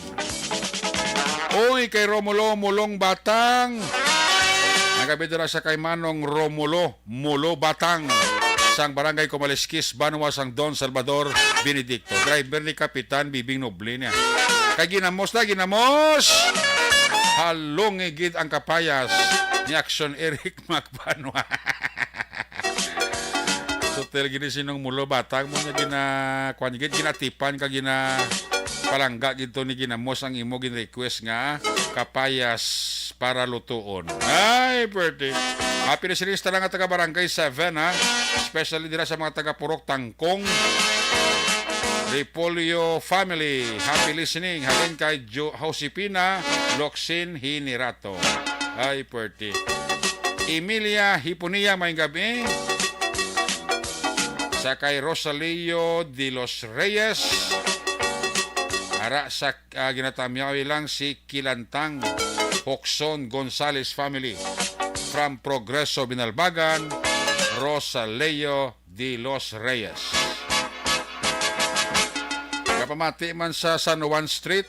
Uy, kay Romulo Mulong Batang. Nagabi dira sa kay Manong Romulo Mulo Batang sang Barangay Kumaliskis, Banwa sang Don Salvador Benedicto. Driver ni Kapitan Bibing Noble niya. Kay ginamos na, ginamos! Halong gid ang kapayas ni Action Eric Macbanwa. Sutil gini sinong Mulo Batang mo niya gina-, kwan gid, ginatipan ka gina-, palangga gid to ni ginamos ang imo gin-request nga kapayas para lutuon. Ay, pwerte. Happy listening sa tanan nga taga Barangay seven, ha? Especially dira sa mga taga Purok Tangkong. Repolyo family, happy listening. Halin kay Jo-, Josepina Locsin Hinirato. Ay, pwerte. Emilia Hiponia, may gabi. Sa kay Rosalio de los Reyes. Ara sa, ah, ginatamyaw lang si Kilantang Hokson Gonzales family. From Progreso, Binalbagan, Rosaleo de los Reyes. Kapamati man sa San Juan Street,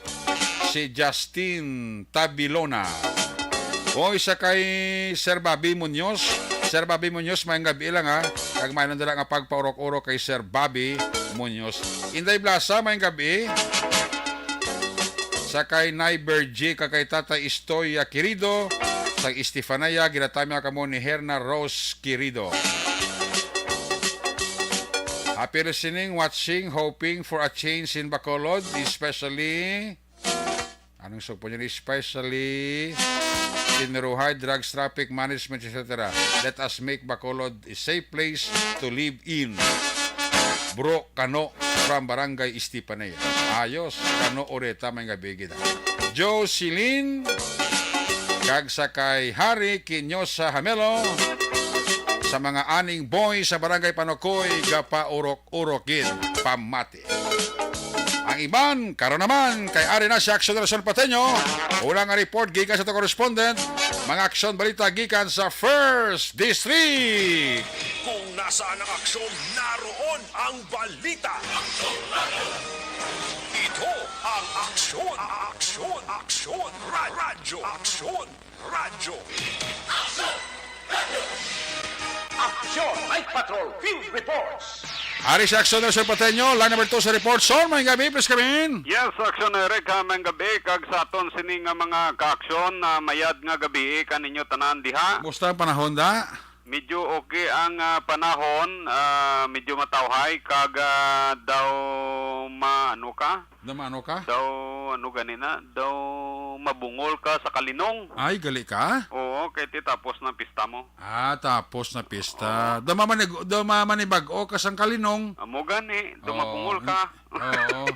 si Justin Tabilona. Oy, sa kay Sir Bobby Munoz. Sir Bobby Munoz, maayong gabi lang, ha. Kag may nandala nga pagpaurok-urok kay Sir Bobby Munoz. Inday Blasa, maayong gabi. Sa kay Nay Bergie, kag kay Tatay Istoy, ah, Querido, sa Estefanaya, ginatamya kamo ni Herna Rose Querido. Happy listening, watching, hoping for a change in Bacolod, especially, anong sugpo niya, especially in Ruhay, drugs, traffic management, et cetera. Let us make Bacolod a safe place to live in. Bro Kano from Barangay Estefanaya. Ayos, Kano Oreta, may nga bigid. Jocelyn, kag sa kay Harry Kinyosa Hamelo, sa mga aning boy sa Barangay Panukoy, gapaurok-urok gid pamati. Ang iban, karon naman, kay ari na si Aksyon Nelson Pateño. Una nga report gikan sa ato correspondent, mga aksyon balita gikan sa First District. Kung nasaan ang aksyon, naroon ang balita. Ito ang Aksyon, Aksyon, Aksyon, Ra- Radyo, Aksyon, Radyo. Aksyon Night Patrol Field Reports. Ari sa Aksyon Nelson Pateño, line number two sa report. Son, may gabi, please come in. Yes, Aksyon Eric, ha, may gabi, kag sa aton sini nga mga kaaksyon, na mayad nga gabi kaninyo tanan diha. Musta ang panahon da? Medyo okay ang, ah, panahon, ah, medyo matawhay, kag, ah, daw ma-, ano ka? Damano ka? Daw, ano gani na? Daw mabungol ka sa kalinong. Ay, gali ka? Oo, kay ti tapos na pista mo. Ah, tapos na pista. Oo. Daw mamani-, daw mamanibag-o ka sang kalinong. Amo gani, daw Oo, mabungol ka. Oo.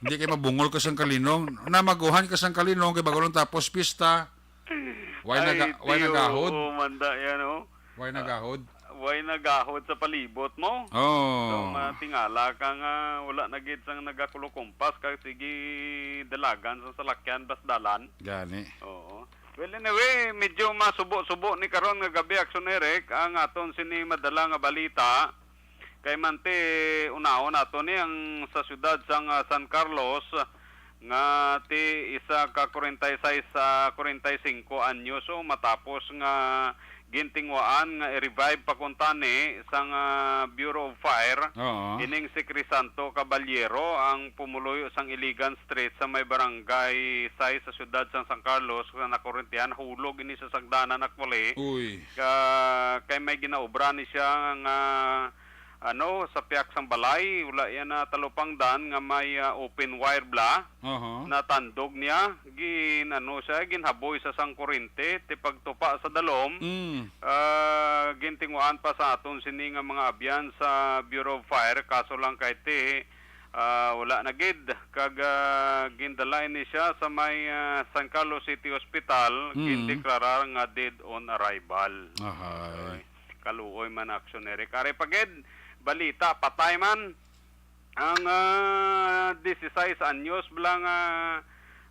Hindi kay mabungol ka sang kalinong. Namaguhan ka sang kalinong kay bago lang tapos pista. Why Ay, naga-, why tiyo, nagahod? Oo, manda yan, oh. Why nagahod? Why nagahod sa palibot mo? Oh. So, matingala ka nga wala na gid sang nagakulukumpas ka, sige dalagan sa salakyan, bas dalan. Gani. Oo. Well, anyway, medyo masubo-subo ni karon nga gabi, Aksyon Eric, ang aton sini madala nga balita. Kay manti, unahon nato ni ang sa siyudad sang, ah, San Carlos, nga ti isa ka kwarenta y seis sa kwarenta y singko anyos, o matapos nga gintinguhaan nga i-revive pa kuntani sang, ah, Bureau of Fire Oo. ining si Crisanto Caballero, ang pumuluyo sang Iligan Street sa may Barangay sais sa siyudad sang San Carlos, nga nakurentihan, hulog ini sa sagdanan, actually. Uy. Ka-, kay may ginaobra ni siya nga ano, sa piyak sang balay, wala yan na talupangdan nga may, ah, open wire bala. Aha. Natandog niya, gin, ano siya, ginhaboy sa sang kurente, ti pagtupa sa dalom, Mm. ah, gintinguan pa sa aton sini nga mga abyan sa Bureau of Fire, kaso lang kay ti, ah, wala na gid. Kag, ah, gindala ini siya sa may, ah, San Carlos City Hospital, Mm. gindeklarar nga dead on arrival. Ahay. Ay. Kaluoy man, Aksyon Eric. Ari pa gid, balita, patay man ang, ah, disisais anyos bala nga,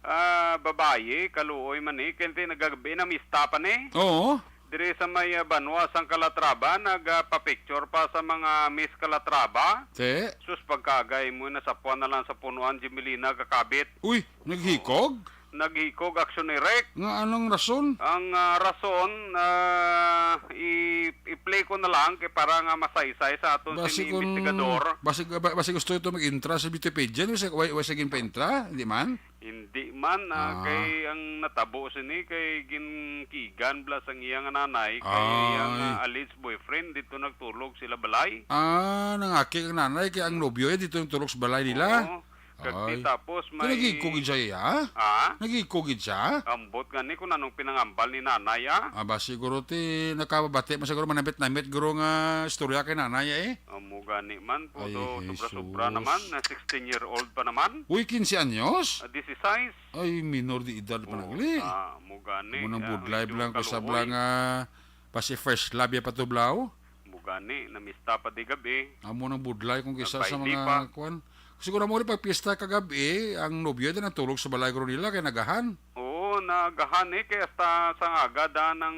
ah, babayi, kaluoy man ni, kay ti nagagabi na mista pa ni. Oo. Diri sa may, ah, banwa sang Calatrava, nagapapicture pa sa mga Miss Calatrava. Te. Sus, pagkagay mo, nasapuan na lang sa punuan, Jimelina, kakabit. Uy, naghikog? Naghikog, Aksyon Eric. Nga anong rason? Ang, ah, rason, ah, i-, i-play ko na lang kay para nga masaysay sa aton Basi sini kung, investigador. basi, ba-, basi gusto ito mag-intra sa Beauty Pageant, wala, wala siya ginpa-intra, hindi man? Hindi man, ah, Ah. kay ang natabo sini kay ginkigan bala sang iya nga nanay, kay Ay. iyang, ah, alleged boyfriend dito nagtulog sila balay. Ah, nangakig ang nanay kay ang nobyo, eh, dito nagtulog sa balay nila. Oo. Kag ti Ay. tapos Ti may nagikugid siya, iya? Ah? Nagikugid siya? Ambot gani kung anong pinangambal ni nanay, ah. Ah, ba siguro ti nakababati man siguro manamit-namit guro nga istorya kay nanay, eh. Amo gani man, Ay, puto, sobra-sobra Jesus. naman, na sixteen year old pa naman. Uy, quince anyos? Ah, disisais. Ay, minor de edad pa Oo, nagli. ah, amo gani, Amo nang ah, budlay medyo blang ko sa kaluoy. blang, ah, Basi first love ya pa to, Blau? Mo gani, namista pa di gabi. Amo nang budlay kung kisa sa Nagpaili mga pa. kuwan. Siguro mo rin pagpista kagabi, ang nobyo din ang tulog sa balay guro nila kay nagahan. Oo, nagahan eh, kay hasta sa ngaga da ng,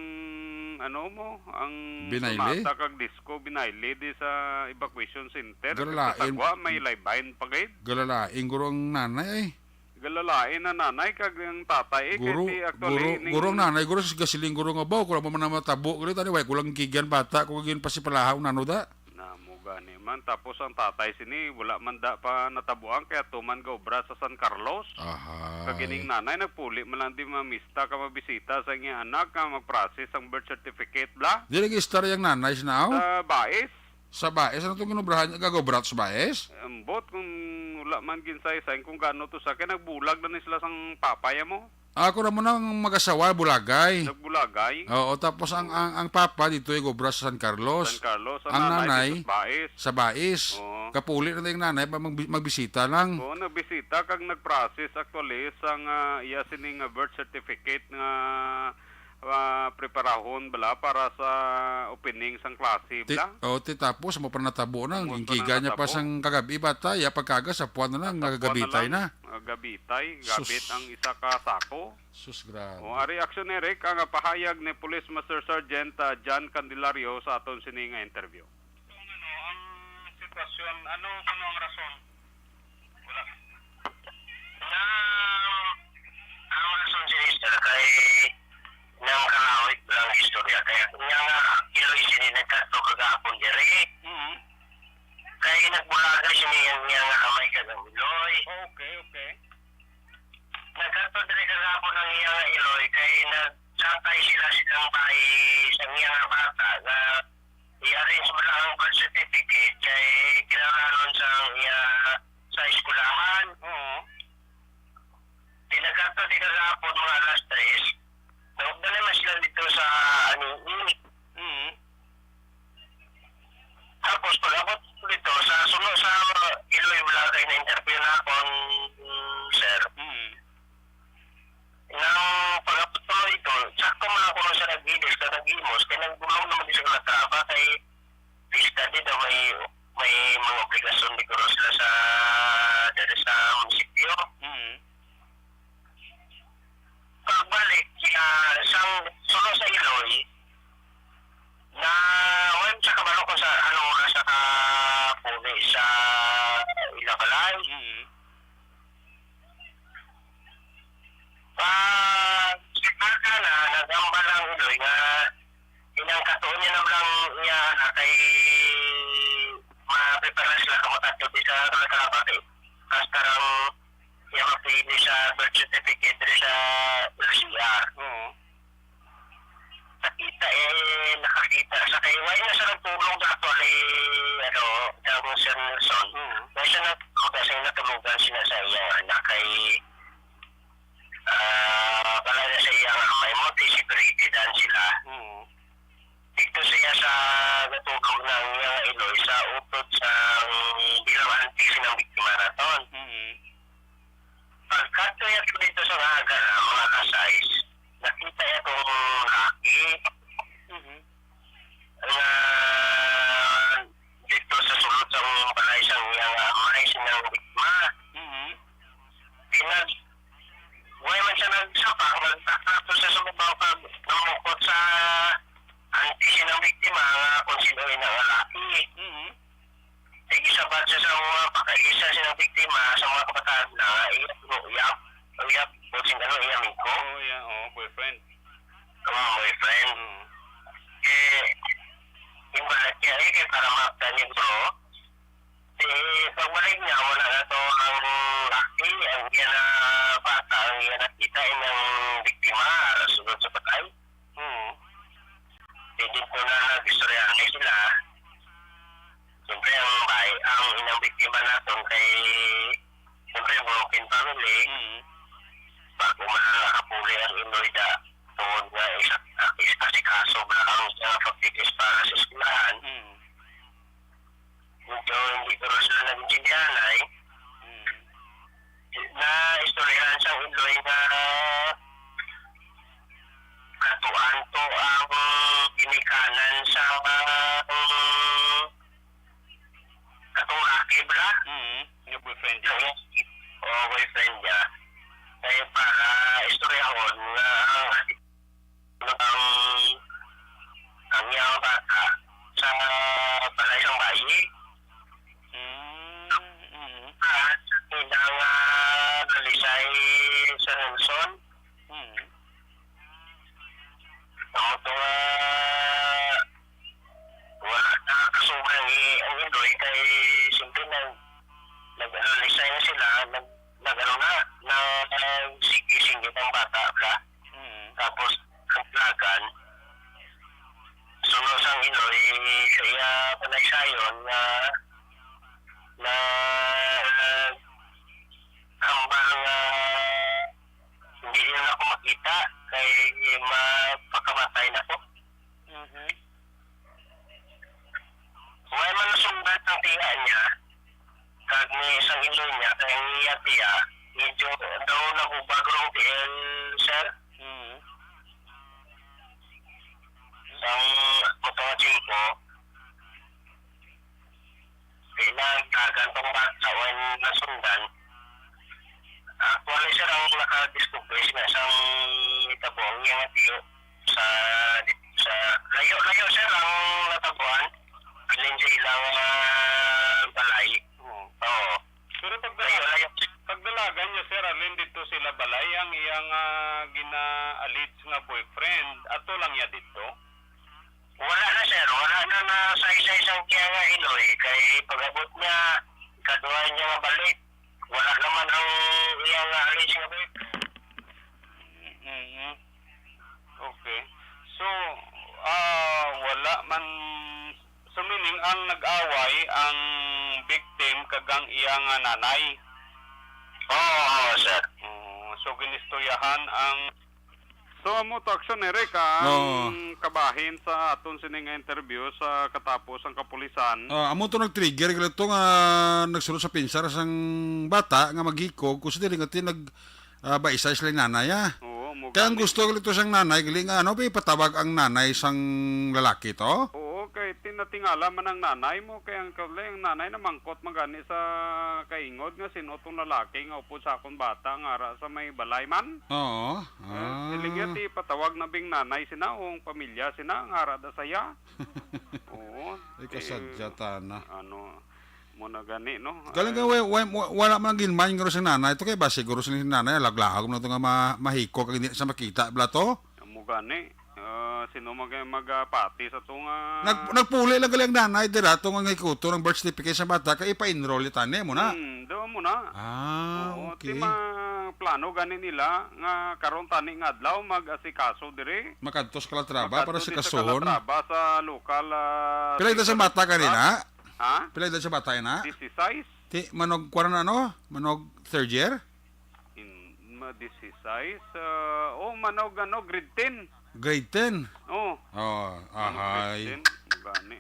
ano mo, ang Binayle? Sonata kag disco, binayle di sa evacuation center. Galalain. Sa Sagwa, may live-in pa gid. Galalain guro ang nanay ay. Galalain na nanay kag ang tatay, eh, kay Guro, ti actually guro, ning guro ang nanay, guro sa gasiling, guro nga baw, kung mo man na matabo, guro tani, way ko lang kigyan bata, kung gin pasipalahaw, nano da? Na mo gani man. Tapos ang tatay sini, wala man da pa natabuan, kaya tuman ga obra sa San Carlos. Ahay. Kag ining nanay, nagpuli man lang di mamista ka mabisita sa iyang anak nga mag-process ang birth certificate, bla? Di nag-istorya ang nanay, sinaw? Sa Bais. Sa Bais, ano itong ginubrahan niya? Gagobrat sa Bais? Ambot kung wala man ginsaysayan kung gaano to sa, kay nagbulag na ni sila sang papaya mo. Ako na mo na ang mag-asawa, bulagay. Nagbulagay. Oo, tapos ang, ang, ang papa dito ay gobra sa San Carlos. San Carlos. Ang Ang nanay nanay, dito sa Bais. sa Bais. Oo. Kapuli na yung nanay, pa magbi-, magbisita lang. Oo, nagbisita kag nag-process actually sang, ah, iya sining, ah, birth certificate nga ah, preparahon bala para sa opening sang klase Ti-, bala. Oh, ti tapos mo pa natabo na, Mo pa gingiga niya pa natabo. Sang kagabi bata, ya pagkaga sa puwan na lang, Sa puwan na gagabitay lang, na. Gagabitay, Sus. Gabit ang isa ka sako. Sus, grabe. O, ari, Action Eric, ang pahayag ni Police Master Sergeant, ah, John Candelario sa aton sini nga interview. Ang, ano, ang sitwasyon, ano, ano ang rason? Wala. Na, ang rason sini, sir, kay nang kalawig lang istorya. Kaya niya nga, iloy sini nagkadto kagahapon diri. Mm. Kay nagbulaga sini ang niya nga amay kag ang iloy. Okay, okay. Nagkadto diri kagahapon ang iya nga iloy kay nagsakay sila silang bayi sa iya nga bata nga i-arrange mo lang ang birth certificate kay kinahanglan sa iya sa eskwelahan. Oo. Di nagkadto di kagahapon mga alas tres. Naugdan naman sila dito sa Anini. Mm. Tapos, pag-abot ko dito, sa suno sa Iloy Vlog, ay na-interview na akong sir. Mm. Nang pag-abot ko dito, sakto man ako nung sa nag-ilis, sa nag-imos, kaya nagdulong naman din sa Calatrava, kay pista di daw may, may mga obligasyon di ko sila sa, dito sa munisipyo. Mm. Pagbalik, ah, sang suno sa Iloy, na, wala sa kabalo ko sa anong oras sa kapuli sa ila balay. Mm. Pag si Baka na, nagambal ang Iloy nga inang katuon niya na lang niya na kay maprepara sila ka makatod sa Calatrava kay hasta rang iya mapili sa birth certificate diri sa L C R. Oo. Nakita, eh, nakakita sa kay wala na siya nagtulog actually, ano, ang Sir Nelson. Mm. Wala siya nagtulog kasi natulugan sila sa iya nga anak kay, ah, wala na sa iya nga may mo, separated sila. Mm. Dito siya sa natulog ng iya nga iloy sa utod sa bilang auntie sinang biktima naton. Mm. Pagkadto niya dito sa aga na, mga alas sais, nakita niya tong laki Mhm. nga dito sa sulod sa balay sang iya nga amay, sinang biktima. Mhm. Pinag-, way man siya nagsapak, nagtaktak to sa sumubang pag namukot sa auntie sinang biktima nga kung sino yung nga laki. Mhm. Sige, sabat siya sa mga pagkaisa sa biktima, sa mga kabataan na iya, uyab, uyab, o sing ano, iya amigo. Oh, yeah, oh, boyfriend. Ang boyfriend. Mm. Eh, yung balat niya, eh, kaya para makita niya, bro. Eh, pagbalik niya, wala na to ang laki, ang iya na bata, ang iya nakita, yung biktima, sunod sa patay. Oo. Di dito na nag-istoryahan sila. Siyempre, ang bay-, ang inang biktima naton kay, siyempre, broken family. Mm. Bago man nakapuli ang Iloy da, tungod nga isa, isa, asikaso ba ang, ah, pagtitis para sa eskwelahan. Mm. Medyo hindi ko rin sila nag-intindihan, ay. Mm. Na istoryahan sa Iloy nga katuan to ang ginikanan sa, um, katong laki, bla? Mm. Nga boyfriend niya. Kaya, oh, boyfriend niya. Kaya para istoryahon nga ang ang, ang iyang bata sa balay sang bayi. Mm, mm. At ila nga nalisay sa Nelson. Mm. Amo to nga wala na kasubay ang, ang Iloy kay siyempre nag-, nag-, ano, resign na sila, nag-, nag-, ano na, nag-, sige-sige ang bata, bla. Mm. Tapos, ang plagan, suno sang Iloy, sa iya panaysayon nga, na, hambal nga, hindi na ako makita, kay mapakamatay na ko. Mhm. Way man nasugdan ang tiya niya, kag ni sang Iloy niya, kay ang iya tiya, medyo daw nagubag rong tiil, sir. Mhm. Sang motor nga tsingko, di na tagan tong bata when nasundan. Actually, sir, ang nakadiscover na sang itabo ang iyang tiyo sa, sa layo-layo, sir, ang natabuan. Bilin sa ilang, ah, balay. Hmm. Oo. Pero pag Layo-layo. Pagdalagan niya, sir, alin dito sila balay ang iyang, ah, gina-allege nga boyfriend, ato lang niya dito? Wala na, sir. Wala na na sa isa-isang kaya nga iloy. Kay pag-abot niya, ikaduha niya nga balik. Wala naman ang iya nga alleged nga boyfriend. Mm-mm. Okay. So, ah, wala man, so, meaning, ang nag-away, ang victim, kag ang iya nga nanay. Oo, oo, sir. Oo, so, ginistoryahan ang So, amo to, Action Eric, ah, ang Oo. kabahin sa aton sini nga interview sa katapos ang kapulisan. Ah, amo to nag-trigger, gali to nga nagsulod sa pinsar sang bata nga maghikog, kung sa dili nga ti nag, ah, baisa sila nanay, ah. Oo, amo Kaya ang gani. gusto gali to sang nanay, gali nga, ano, ba, ipatawag ang nanay sang lalaki to? Oo, kay tinatingala man ang nanay mo, kay ang, ang nanay namangkot man gani sa kaingod nga sin-o tong lalaki nga upod sa akon bata nga ara sa may balay man. Oo. Eh, Ah. siling niya, ti patawag na bing nanay sina o ang pamilya sina nga ara da saya. Oo. Ay, kasadya Eh, tana. ano, mo na gani, no? Galing ka, Eh, wa-, wa-, wa-, wala man ginman guro sa nanay. Ito kay ba siguro sa nanay, laglahog na ito nga ma-, mahiko kag hindi sa makita, bla to? Amo gani. Ah, sino mag-, magapati sa to nga Nag-, nagpuli lang gali ang nanay dira, to nga hikuton ang birth certificate sa bata, kay ipa-enroll ni tani mo na. Hmm, do mo na. Ah, Oo, okay. Ti ma-, plano gani nila nga karon tani nga adlaw mag-asikaso diri. Makadto sa Calatrava para Makadto sa dito sa kasohon. Calatrava sa lokal, ah, Pila edad sa paper bata ka rin, club. Ha? Pila edad sa bata yun, ha? Disisais. Ti, manog, kuwan na, ano? Manog third year? In, ma-, disisais, ah, oh, manog, ano, grade ten. Grade ten? Oh. Oh, Manog ahay. grade ten, gani.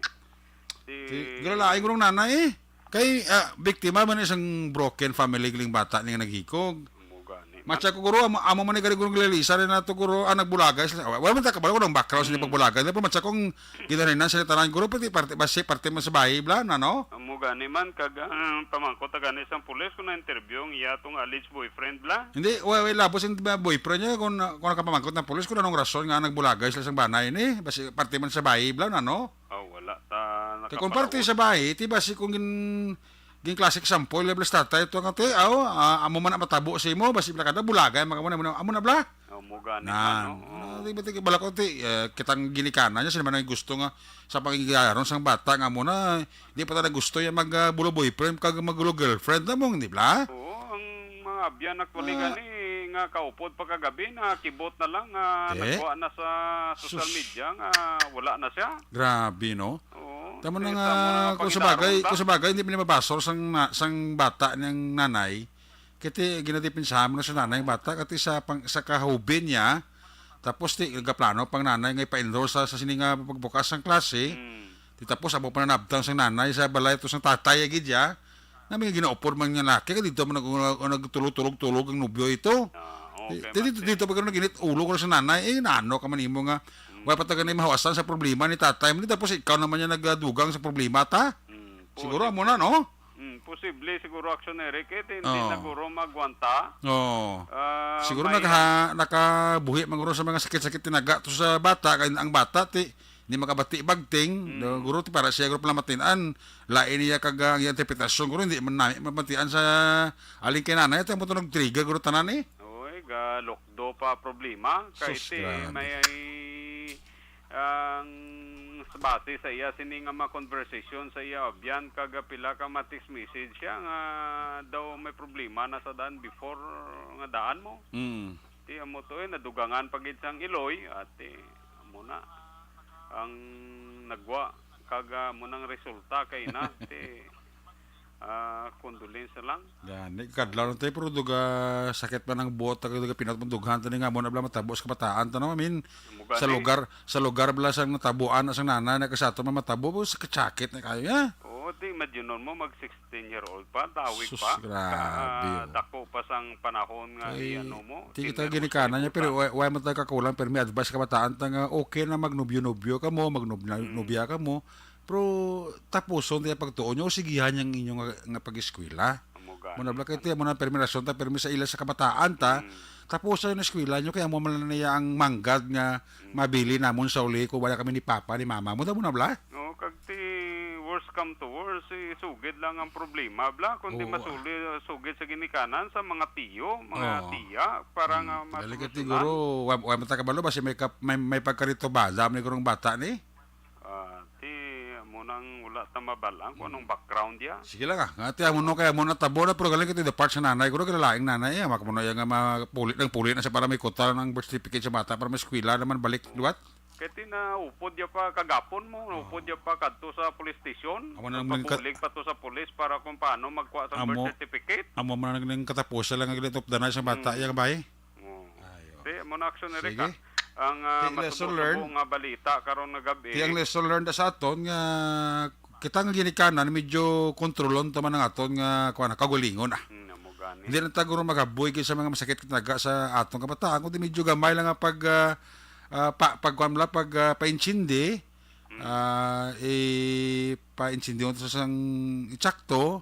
Si Ti, gulalain ko nung nanay, eh. Kay, ah, biktima man isang broken family, galing bata niya naghikog. Amo gani. Matsa ko, guro, amo, amo man ni gani, guro, lalisa rin na to, guro, ah, nagbulagay sila. Wa-, wala man ta kabalo kung ang background sa Mm. pagbulagay. Pero matsa kung ginarinan sila tanan, guro, pati parte, basi parte man sa bahay, bla, na, no? Amo gani man, kag, ah, pamangkot ta gani sang pulis kung na-interview ang iya tong alleged boyfriend, bla. Hindi, wa-, wa-, labos yung ba-, boyfriend niya kung, kung nakapamangkot ng pulis kung anong rason nga nagbulagay sila sa banay ni. Basi parte man sa bahay, bla, na, no? Oh, wala ta Kay kung parte nakaparaos. sa bahay, ti basi kung gin-, gin-classic sample, bla, sa tatay, ito nga, ti, aw, ah, amo man ang matabo sa imo, basi bla kada bulagay, mga amo na, amo na, bla. Oh, mo gani Na, man, no? Oh. ah, di ba, ti, bala ko, ti, eh, kitang ginikanan niya, sila man ang gusto nga sa pangigaron sang bata nga mo na, di pa talaga gusto yung mag, ah, bulo boyfriend kag magulo girlfriend na mo, di bla? Oo, ang mga abyan actually Ah. gani nga kaupod pa kagabi na kibot na lang nga Eh? nagkuha na sa social Sus. media nga wala na siya. Grabe, no? Oo, Tama na kaya nga, sa mga kung sa bagay, panginaron kung sa bagay, hindi pa niya mabasol sang na-, sang bata niyang nanay. Kaya ti, ginadipinsahan mo na sa nanay ang bata, kati sa pang-, sa kahubin niya, tapos ti, nagaplano pang nanay nga ipa-enroll sa, sa sini nga pagbukas sang klase. Hmm. Ti tapos, amo pa nanabtang sang nanay sa balay to sang tatay, agid ya. Na may ginaupod man nga laki, kay dito man nag-, nagtulog-tulog-tulog ang nobyo ito. Ah, Di-, okay, di-, dito, Mate. dito pa karon naginit ulo ko sa nanay, eh, naano ka man imo nga, Mm. wala pa taga na mahawasan sa problema ni tatay mo, tapos ikaw naman yung nagadugang sa problema, ta? Mm, Siguro pwede. amo na, no? Mm, posible siguro, Action Eric, eh, di, hindi Oo. na guro magwanta. Oo. Ah, Siguro may nakaha-, nakabuhi man guro sa mga sakit-sakit tinaga to sa bata, kay ang bata, ti, hindi makabati bagting, Mm. no, guro, ti, para siya, guro, pala matinan, lain niya kag, ah, ang iyang interpretasyon, guro, hindi man nami mabatian sa alin kay nanay, ito ang ito nag-trigger, guro, tanan, eh. Oy, ga-lock do pa problema, kay Sus, ti grabe. may ang sa base sa iya sini nga mga conversation sa iya abyan kag pila ka mga text message siya nga daw may problema na sa daan before nga daan mo. Mm. Ti amo to, eh, nadugangan pa gid sang iloy, ati amo na ang nagwa kag, ah, amo nang resulta kay na ti Ah, condolence na lang. Gani, kadlaw na tayo, pero duga sakit pa ng buot, duga pinat, dughan tani nga mo na bala matabo sa kabataan to, no? I mean, Amo sa gani. lugar, sa lugar bala sang natabuan na sang nanay na kasato man matabo, sakit-sakit na kayo, ya. Oo, Pati imagine mo, mag sixteen year old pa, tawig Sus, pa. Grabe, Ah, oh. Dako pa sang panahon nga Kay, i-ano mo, di kita senior mo sa ginikanan niya, pero libutan. Wa, wa man tayo kakulang, pero may advice sa kabataan ta nga okay na magnubyo-nubyo ka mo, magnubya, Mm. nubya ka mo, pero tapuson tayo pagtuon nyo, sigihan yang inyo nga, nga pag-eskwela. Amo gani. Muna bala kay tiyan mo na permi rason ta, permi sa ila sa kabataan ta, Mm. tapuson yung eskwela nyo, kaya mo man na niya ang manggad nga Mm. mabili namon sa uli kung wala kami ni papa, ni mama mo, tamo na bala? No, kag ti worst come to worst, eh, sugid lang ang problema, bla. Kundi Oo. masuli, sugid sa ginikanan sa mga tiyo, mga Oo. tiya, para Mm. nga mas Dali ka masunod. siguro, wa, wa man ta kabalo, basi may kap-, may, may pagkaritubada, may gurong bata ni? Ah, ti, amo nang wala ta mabalang kung Mm. anong background ya. Sige lang, ah. Nga, ti, amo no, kaya mo natabo na, pero galing ka ti the part sa nanay. Guro, kilalaing nanay, eh. Mak mo na yan nga mapulit ng pulit na siya para may kuta ng birth certificate sa bata, para may eskwela naman balik, liwat. Kay ti naupod ya pa kagapon mo, Oo. naupod ya pa kadto sa police station. Amo na ang Nagpabulig pa to sa police para kung paano magkuha sa Amo, birth certificate. amo man ang naging katapusan lang ang ginatupdanan sa bata, Mm. yang bay. Oo. Ayo. Ti, amo na action, Eric, Sige. ah. Ang, ah, Ti, lesson masubo-subo learned. nga balita karon nga gabi. Ti, ang lesson learned sa aton nga kita nga ginikanan, medyo kontrolon ta man ang aton nga, kuwan, kagalingon, ah. Hmm, amo gani. Hindi lang ta guro magaboy gid sa mga masakit nga tinaga sa atong kabataan, kundi medyo gamay lang nga pag, ah, ah, pa, pagkuwan lang, pag, ah, paintindi, Hmm. ah, eh, paintindi mo sa sang itsakto,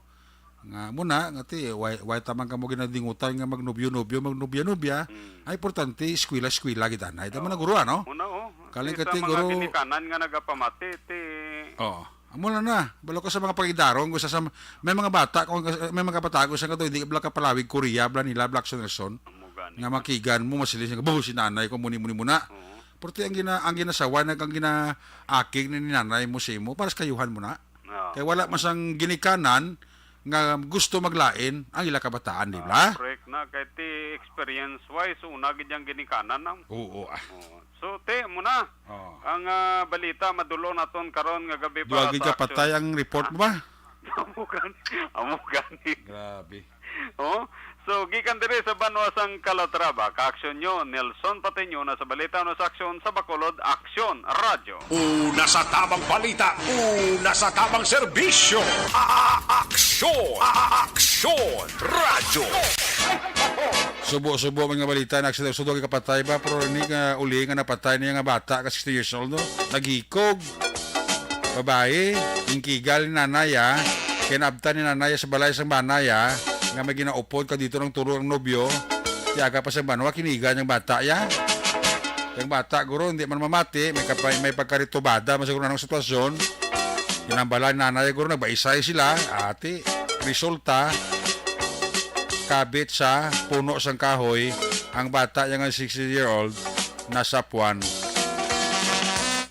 nga muna, nga ti, way, way ta man kamo ginadingutan nga magnobyo-nobyo, magnobya-nobya. Hmm. Ang importante, eskwela-eskwela gid, anay. Tama na, Oo. guro, ano? Muna, oh. Kaling Ti, ka sa ti, mga guro. ginikanan nga nagapamati, ti, Oo. Amo na na. Balo ko sa mga pagidarong, gusto sa, may mga bata, kung may mga bata, gusto nga to, hindi bala ka palawig Korea, bala nila, Black Nelson. Amo gani. Nga makigan mo, masiling siya, "Bo, si nanay ko, muni, muni, muna." Oo. Pero ti ang gina-, ang ginasawa, nag-, ang ginaakig ni nanay mo sa imo, para sa kayuhan mo na. Oo. Kay wala man sang ginikanan nga gusto maglain ang ila kabataan, di Ah, ba? correct na. Kay ti experience-wise, una gid yang ginikanan, ang Oo, ah. Oo. So, ti, amo na. Oo. Ang, ah, balita, madulon naton karon nga gabi para Duwagi sa ka patay aksyon. ang report Ha? mo ba? Amo gani, amo gani. Grabe. Oh, so, gikan diri sa banwa sang Calatrava, ka-aksyon nyo, Nelson Patiño, na sa balita, no, sa aksyon sa Bacolod, Aksyon Radyo. Una sa tamang balita, una sa tamang serbisyo. A-, a-, aksyon, a-, a-, aksyon, radyo. Subo-subo man nga balita, na aksyon, sudo kay kapatay ba, pero ni nga uli nga napatay niya nga bata ka sixty years old, no? Naghikog. Babae, ingkigal ni nanay, ah. Kinabtan ni nanay sa balay sang banay, ah, nga may ginaupod ka dito ng turo ang nobyo. Tiaga pa sa banwa, kiniga niyang bata, ya. Yung bata, guro, hindi man mamati, may kapay, may pagkaritubada, man siguro anong sitwasyon. Ginambala ni nanay, guro, nagbaisay sila, ati. Resulta, kabit sa puno sang kahoy, ang bata, yang sixty year old, nasapuan.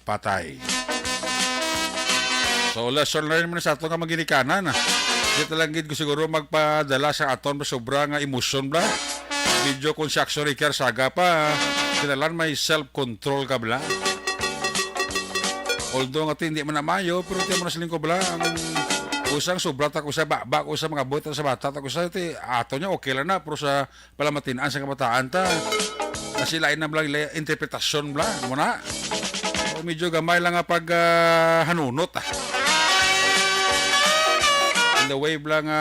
Patay. So, lesson learned man sa ato nga mga ginikanan. Di ta lang gid ko siguro magpadala sa aton sobra nga emosyon, bla. Video kung si Action Ricker saga pa, kinahanglan may self-control ka, bla. Although nga ti, hindi man na maayo, pero ti mo na siling ko, bla, ang usang sobra ta ko sa baba, ko sa mga buhat sa bata ta ko sa ti, ato niya okay lang na, pero sa palamatin-an sa kabataan ta. Kasi lain na lang ila interpretasyon bla, mo na. O medyo gamay lang nga pag, ah, hanunot, ah. In the way bla nga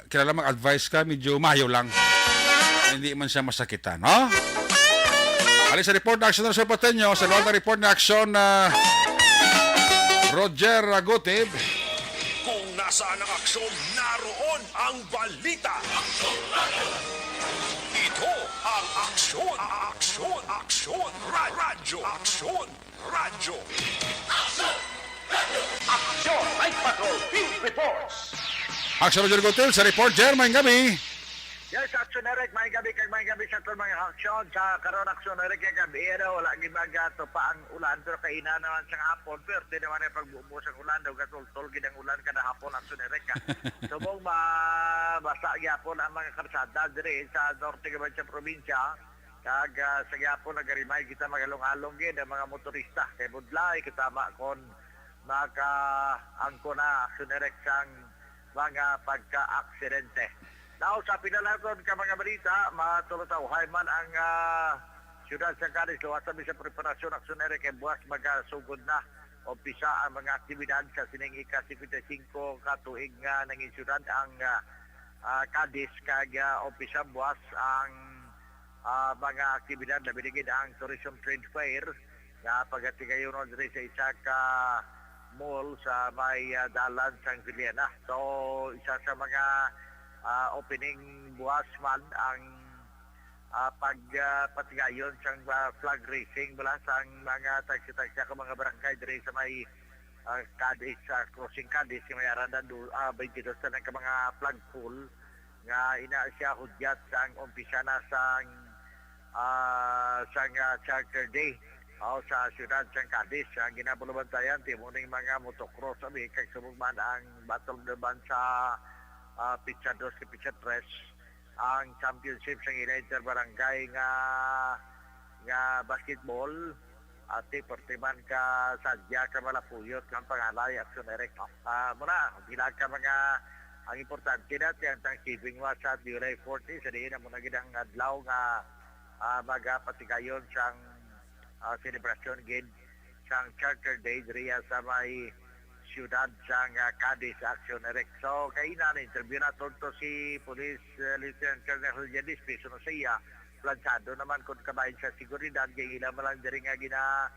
kilala mag-advise ka, medyo mayo lang. Hindi man siya masakitan, no? Ali sa report na aksyon sa Patenyo, sa luwal na report na aksyon na Roger Agutib. Kung nasaan ang aksyon, naroon ang balita. Ito ang aksyon, aksyon, aksyon, ra-, radyo, aksyon, radyo. Aksyon, Night Patrol, Field Reports. Aksyon, Roger Gutil, sa report, Jer, maayong gabi. Yes, Aksyon Eric, maayong gabi, kag maayong gabi sa aton mga aksyon. Sa karon, Aksyon Eric, kay gabi, ano, wala gid magatupa ang ulan, pero kaina naman sa hapon, pero di naman ang pagbubo sa ulan, daw gatultol gid ang ulan kada hapon, Aksyon Eric, ah. Subong mabasa gyapon ang mga karsada diri sa norte gid sa probinsya, kag, ah, sa gyapon nagarimay kita magalong-along gid ang mga motorista kay budlay kasama kon makaangkon na, Aksyon Eric, sang mga pagka-aksidente. Now, sa pinalaton ka mga balita, matulog sa uhay man ang, ah, siyudad sa Cadiz, luwas sa preparasyon, Aksyon Eric, kay buwas magasugod na Umpisa ang mga aktibidad sa sining ika-singkwenta y singko ka tuig nga nanginsyudad ang, ah, ah, Cadiz, kag, ah, umpisa buwas ang, ah, mga aktibidad, labi na gid ang Tourism Trade Fair nga pagatigayonon diri sa isa ka mall sa may, ah, dalan sang Villena. So, isa sa mga, ah, opening buwas man ang, ah, pag, ah, patigayon sang, ah, flag raising bala sang mga tagsa-tagsa ka mga barangay diri sa may, ah, Cadiz, sa Crossing Cadiz, nga may ara na du-, ah, twenty-two tanan ka mga flagpole nga ina siya hudyat sang umpisa na sang, ah, sang, ah, Charter Day, o, sa siyudad sang Cadiz. Ang ginapulubantayan, timo ning mga motocross, abi, kag subong man ang Battle of the Band sa, ah, pitsa dos kag pitsa tres, ang championship sang ila interbarangay nga, nga basketball, ati, parte man ka sadya ka malapuyot nga pangalay, Action Eric. Ah, muna, bilang ka mga, ang importante na, ti ang Thanksgiving was sa July fourteen, sa diin, amo na gid ang adlaw nga, ah, magapatigayon sang, ah, selebrasyon gid sang Charter Day diriya sa may siyudad sang, ah, Cadiz, Action Eric. So, kaina na-interview naton to si Police, ah, Lieutenant Colonel Jadis Piso, no, sa iya, plansado naman kung kabahin sa seguridad, kay ila man lang diri nga gina,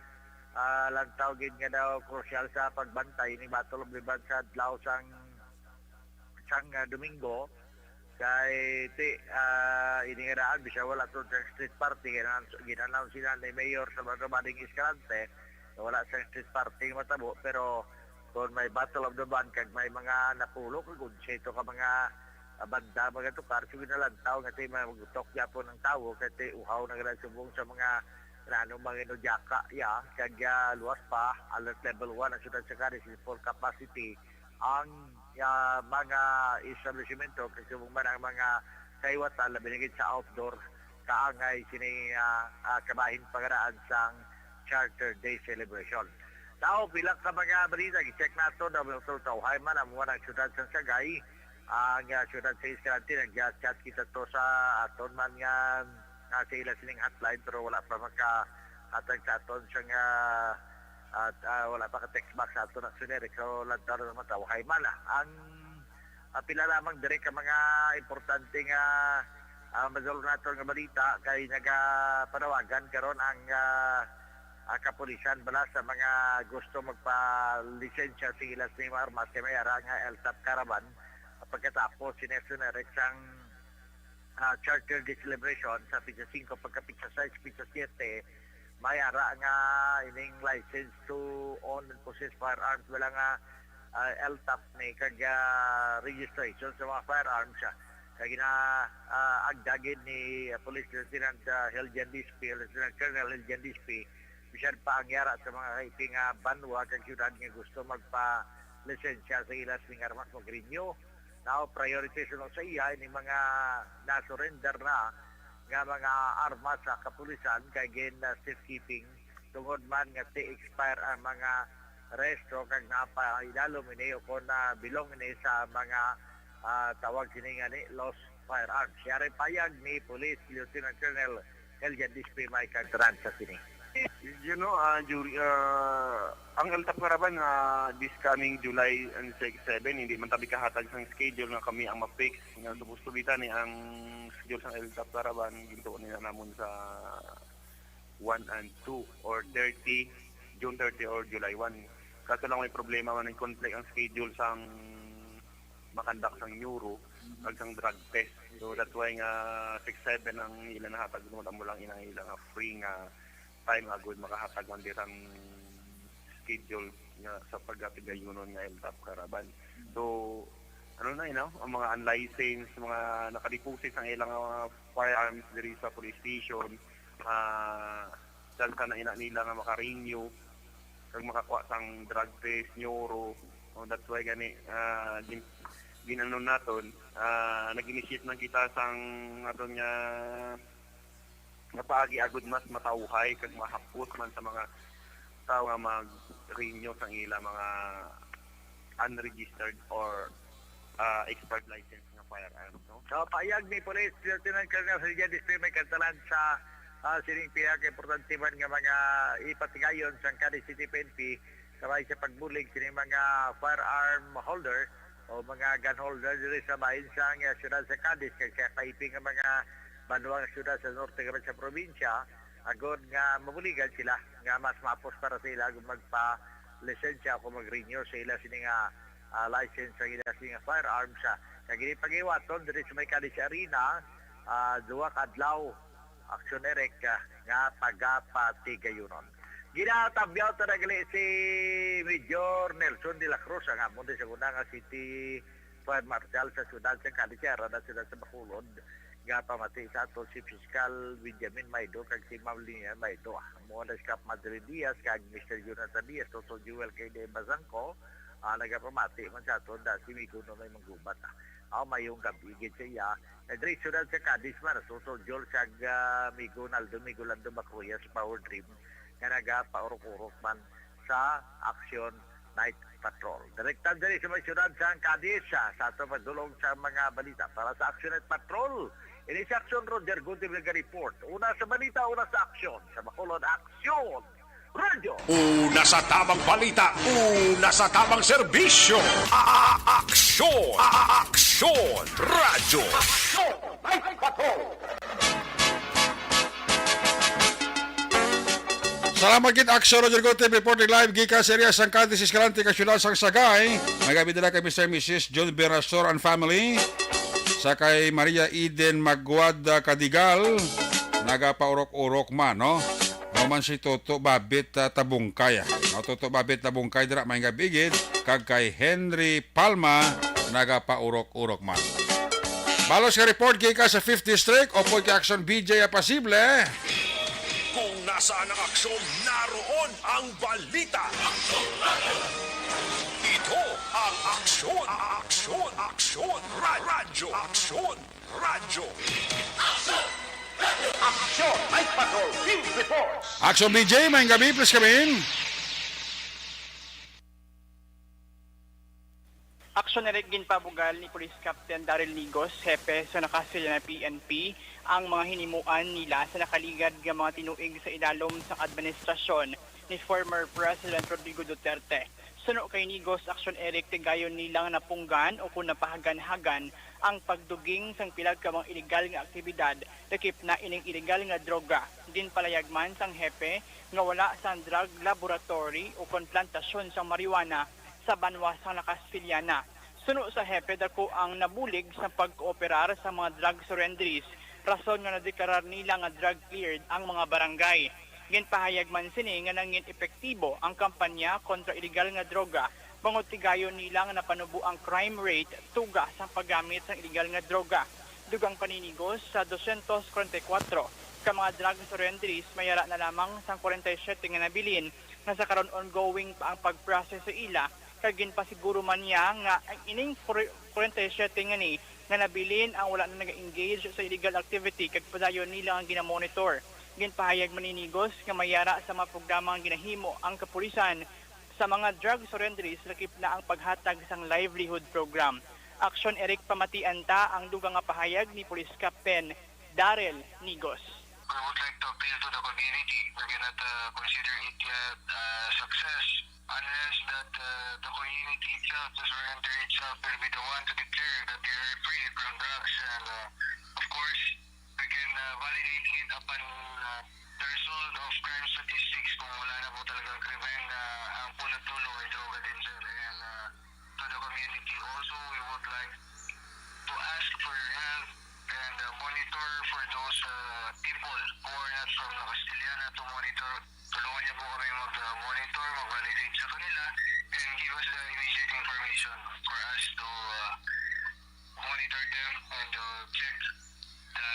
ah, lantaw gid nga daw krusyal sa pagbantay ni Battle of the Band sa adlaw sang, sang, ah, Domingo. Kay ti, ah, ini nga daan, bisan wala to sang street party, gin-, gin-announce sila ni Mayor Salvador Bading Escalante, nga wala sang street party nga matabo, pero kung may Battle of the Band, kag may mga napulo, kag unsa ito ka mga, ah, banda, mga tukar, so ginalantaw nga ti may magutok gyapon ang tawo, kay ti uhaw na gid subong sa mga nanong mga inudyaka, ya, kag, ah, luwas pa, alert level one ang siyudad sa Cadiz, full capacity ang, ah, mga establishmento, kag subong man ang mga kaiwatan, labi na gid sa outdoor, kaangay sini, ah, ah, kabahin pangaraan sang Charter Day celebration. Tao, pila ka mga balita, gi-check nato, na mga tawhay man, amo man ang siyudad sang Sagay, ang, ah, siyudad sa Escalante, nag-chat kita to sa aton man nga, nga sa ila sining hotline, pero wala pa makahatag sa aton sang, ah, at, ah, wala pa ka text box sa aton, actually, so, lantaw na matawhay man, ah. Ang, ah, pila lamang diri ka mga importante nga, ah, madulog naton nga balita kay nagapanawagan karon ang, ah, ah, kapulisan bala sa mga gusto magpalisensya sa ila sa mga armas kay may ara nga L TAP caravan pagkatapos sini, actually, sang, ah, Charter Day celebration sa pitsa singko pagka pitsa sais, pitsa siyete, may ara nga ining license to own and possess firearms, wala nga, ah, L TAP ni kag, ah, registration sa mga firearms, ah, kag gina, ah, agda gid ni, ah, Police Lieutenant, ah, Heljan Dispi, Lieutenant Colonel Heljan Dispi, bisan pa ang yara sa mga kahipi nga banwa kag syudad nga gusto magpa lisensya sa ila sining armas, magrinyo. Now, priority suno sa iya ini mga na-surrender na nga mga armas sa kapulisan kay gin, uh, safekeeping tungod man nga ti expire ang mga rehistro kag napaidalom ini o kon, uh, belong ini sa mga, uh, tawag sini nga ni lost firearms. Yari payag ni Police Lieutenant Colonel Eljan Dispe may kagtaran sa sini. You know, ah, Juri, ah, ang L TAP Caravan nga this coming July and six, seven, hindi man tabi kahatag sang schedule nga kami ang ma-fix. Nga supposed to be tani ang schedule sang L TAP Caravan, gintuon nila namon sa one and two or thirty, June thirty or July one. Kaso lang may problema man ang conflict ang schedule sang makandak sang neuro kag sang drug test. So that's why nga six seven ang ila nahatag, amo lang ina ila nga free nga time agud makahatag man di sang schedule nga sa pagkatigayonon nga L TAP Caravan. So, ano na, you know, ang mga unlicensed, mga nakadeposit sang ilang, ah, firearms diri sa police station, ah, chance na ina nila nga maka-renew kag makakuha sang drug test, neuro. Oh, that's why gani, ah, gin-, gin-ano naton, ah, nag-initiate man kita sang aton nga, nga paagi agud mas matawhay kag mahapos man sa mga tawo nga mag-renew sang ila mga unregistered or, ah, expired license nga firearms, no? Sa payag ni Police Lieutenant Colonel Sergio Dispe, may kantalan sa, ah, sining pihak importante man nga mga ipatigayon sang Cadiz City P N P, Sabay sa pagbulig sini mga firearm holder o mga gun holder diri sa bahin sang, ah, siyudad sa Cadiz, kag sa kaiping nga mga banwa nga siyudad sa norte kag sa probinsya, agod nga mabuligan sila nga mas mapos para sa ila agud magpa-lisensya o mag-renew sa ila sini nga, ah, license sa ila sini nga firearms, ah. Kag ini paghiwaton diri sa may Cadiz Arena, ah, duha ka adlaw, Action Eric, ah, nga pagapatigayonon. Ginatabyaw ta na gali si Major Nelson de la Cruz, ang amon di sa una nga City Fire Marshal sa siyudad sa Cadiz, sa siyudad sa Bacolod, nga pamati sa ato si Fiscal Benjamin Maido kag si Ma'am Linia Maido. Amo na si Kap Madrid Diaz kag Mister Jonathan Diaz, Toto Jewel kay de Bazangco, ah, nagapamati man sa ato da si Migo Nonoy Manggubat. Aw, mayong gabi gid sa iya. Nagdiretso na sa Cadiz man, Toto Jewel kag, ah, Migo Naldo, Migo Lando Macroya sa Power Dream nga nagapaurok-urok man sa Action Night Patrol. Direkta diri sa may siyudad sa Cadiz, ah, sa ato pagdulong sa mga balita para sa Action Night Patrol. Ini si Action Roger Gunti nag-report. Una sa balita, una sa aksyon. Sa Bacolod, Aksyon Radyo. Una sa tamang balita, una sa tamang serbisyo. A-, a-, aksyon, a-, a-, aksyon, radyo. Aksyon, Night Patrol. Salamat gid, Aksyon Roger Gutib, reporting live gikan sa area sang Cadiz Escalante, ka siyudad sang Sagay. May gabi dala kay Mister and Missus John Berasor and family. Sa kay Maria Eden Maguad, ah, Cadigal, nagapaurok-urok man, no? Human si Toto Babit, ah, Tabungkay, ah. No, Toto Babit Tabungkay dira, may gabi gid. Kag kay Henry Palma, nagapaurok-urok man. Balos nga report gikan sa Fifth District, upod kay Action B J Apasible. Kung nasaan ang aksyon, naroon ang balita. Ito ang Aksyon, Aksyon, Aksyon, Ra-, Radyo, Aksyon, Radyo. Aksyon, Night Patrol, Field Reports. Action B J, may gabi, please come in. Aksyon Eric, ginpabugal ni Police Captain Daryl Nigos, hepe sa Nakasiliana P N P, ang mga hinimuan nila sa nakaligad nga mga tinuig sa idalom sang administrasyon ni former President Rodrigo Duterte. Suno kay Nigos, Aksyon Eric, tigayon nila nga napunggan o kon napahagan-hagan ang pagduging sang pila ka mga iligal nga aktibidad, lakip na ining iligal nga droga. Ginpalayag man sang hepe nga wala sang drug laboratory o kon plantasyon sang marijuana sa banwa sang Nakasiliana. Suno sa hepe, dako ang nabulig sa pagkooperar sa mga drug surrenderies, rason nga nadeklarar nila nga drug cleared ang mga barangay. Ginpahayag man sini nga nangin epektibo ang kampanya kontra iligal nga droga, bangod tigayon nila nga napanubo ang crime rate tuga sang paggamit sang iligal nga droga. Dugang pa ni Nigos, sa dosyentos kwarenta y kuwatro ka mga drug surrenderies, may ara na lamang sang kwarenta y siyete nga nabilin nga sa karon ongoing pa ang pag-process sa ila, kag ginpasiguro man niya nga ang ining kwarenta y siyete nga ni nga nabilin ang wala na naga-engage sa illegal activity kag padayon nila ang ginamonitor. Ginpahayag man ni Nigos nga may ara sa mga programa nga ginahimo ang kapulisan sa mga drug surrenderies, lakip na ang paghatag sang livelihood program. Aksyon Eric, pamatian ta ang dugang nga pahayag ni Police Captain Daryl Nigos. We would like to appeal to the community. We cannot, uh, consider it yet, uh, success unless that, uh, the community itself, the surrender itself, will be the one to declare that they are free from drugs. And, uh, of course, we can, uh, validate it upon, uh, the result of crime statistics kung wala na po talagang krimen na ang punot dulo ay droga din, sir. And, uh, to the community. Also, we would like to ask for your help and, uh, monitor for those, uh, people who are not from La Castellana to monitor. Tulungan niyo po kami mag, uh, monitor, mag-validate sa kanila, and give us the immediate information for us to, uh, monitor them and to check the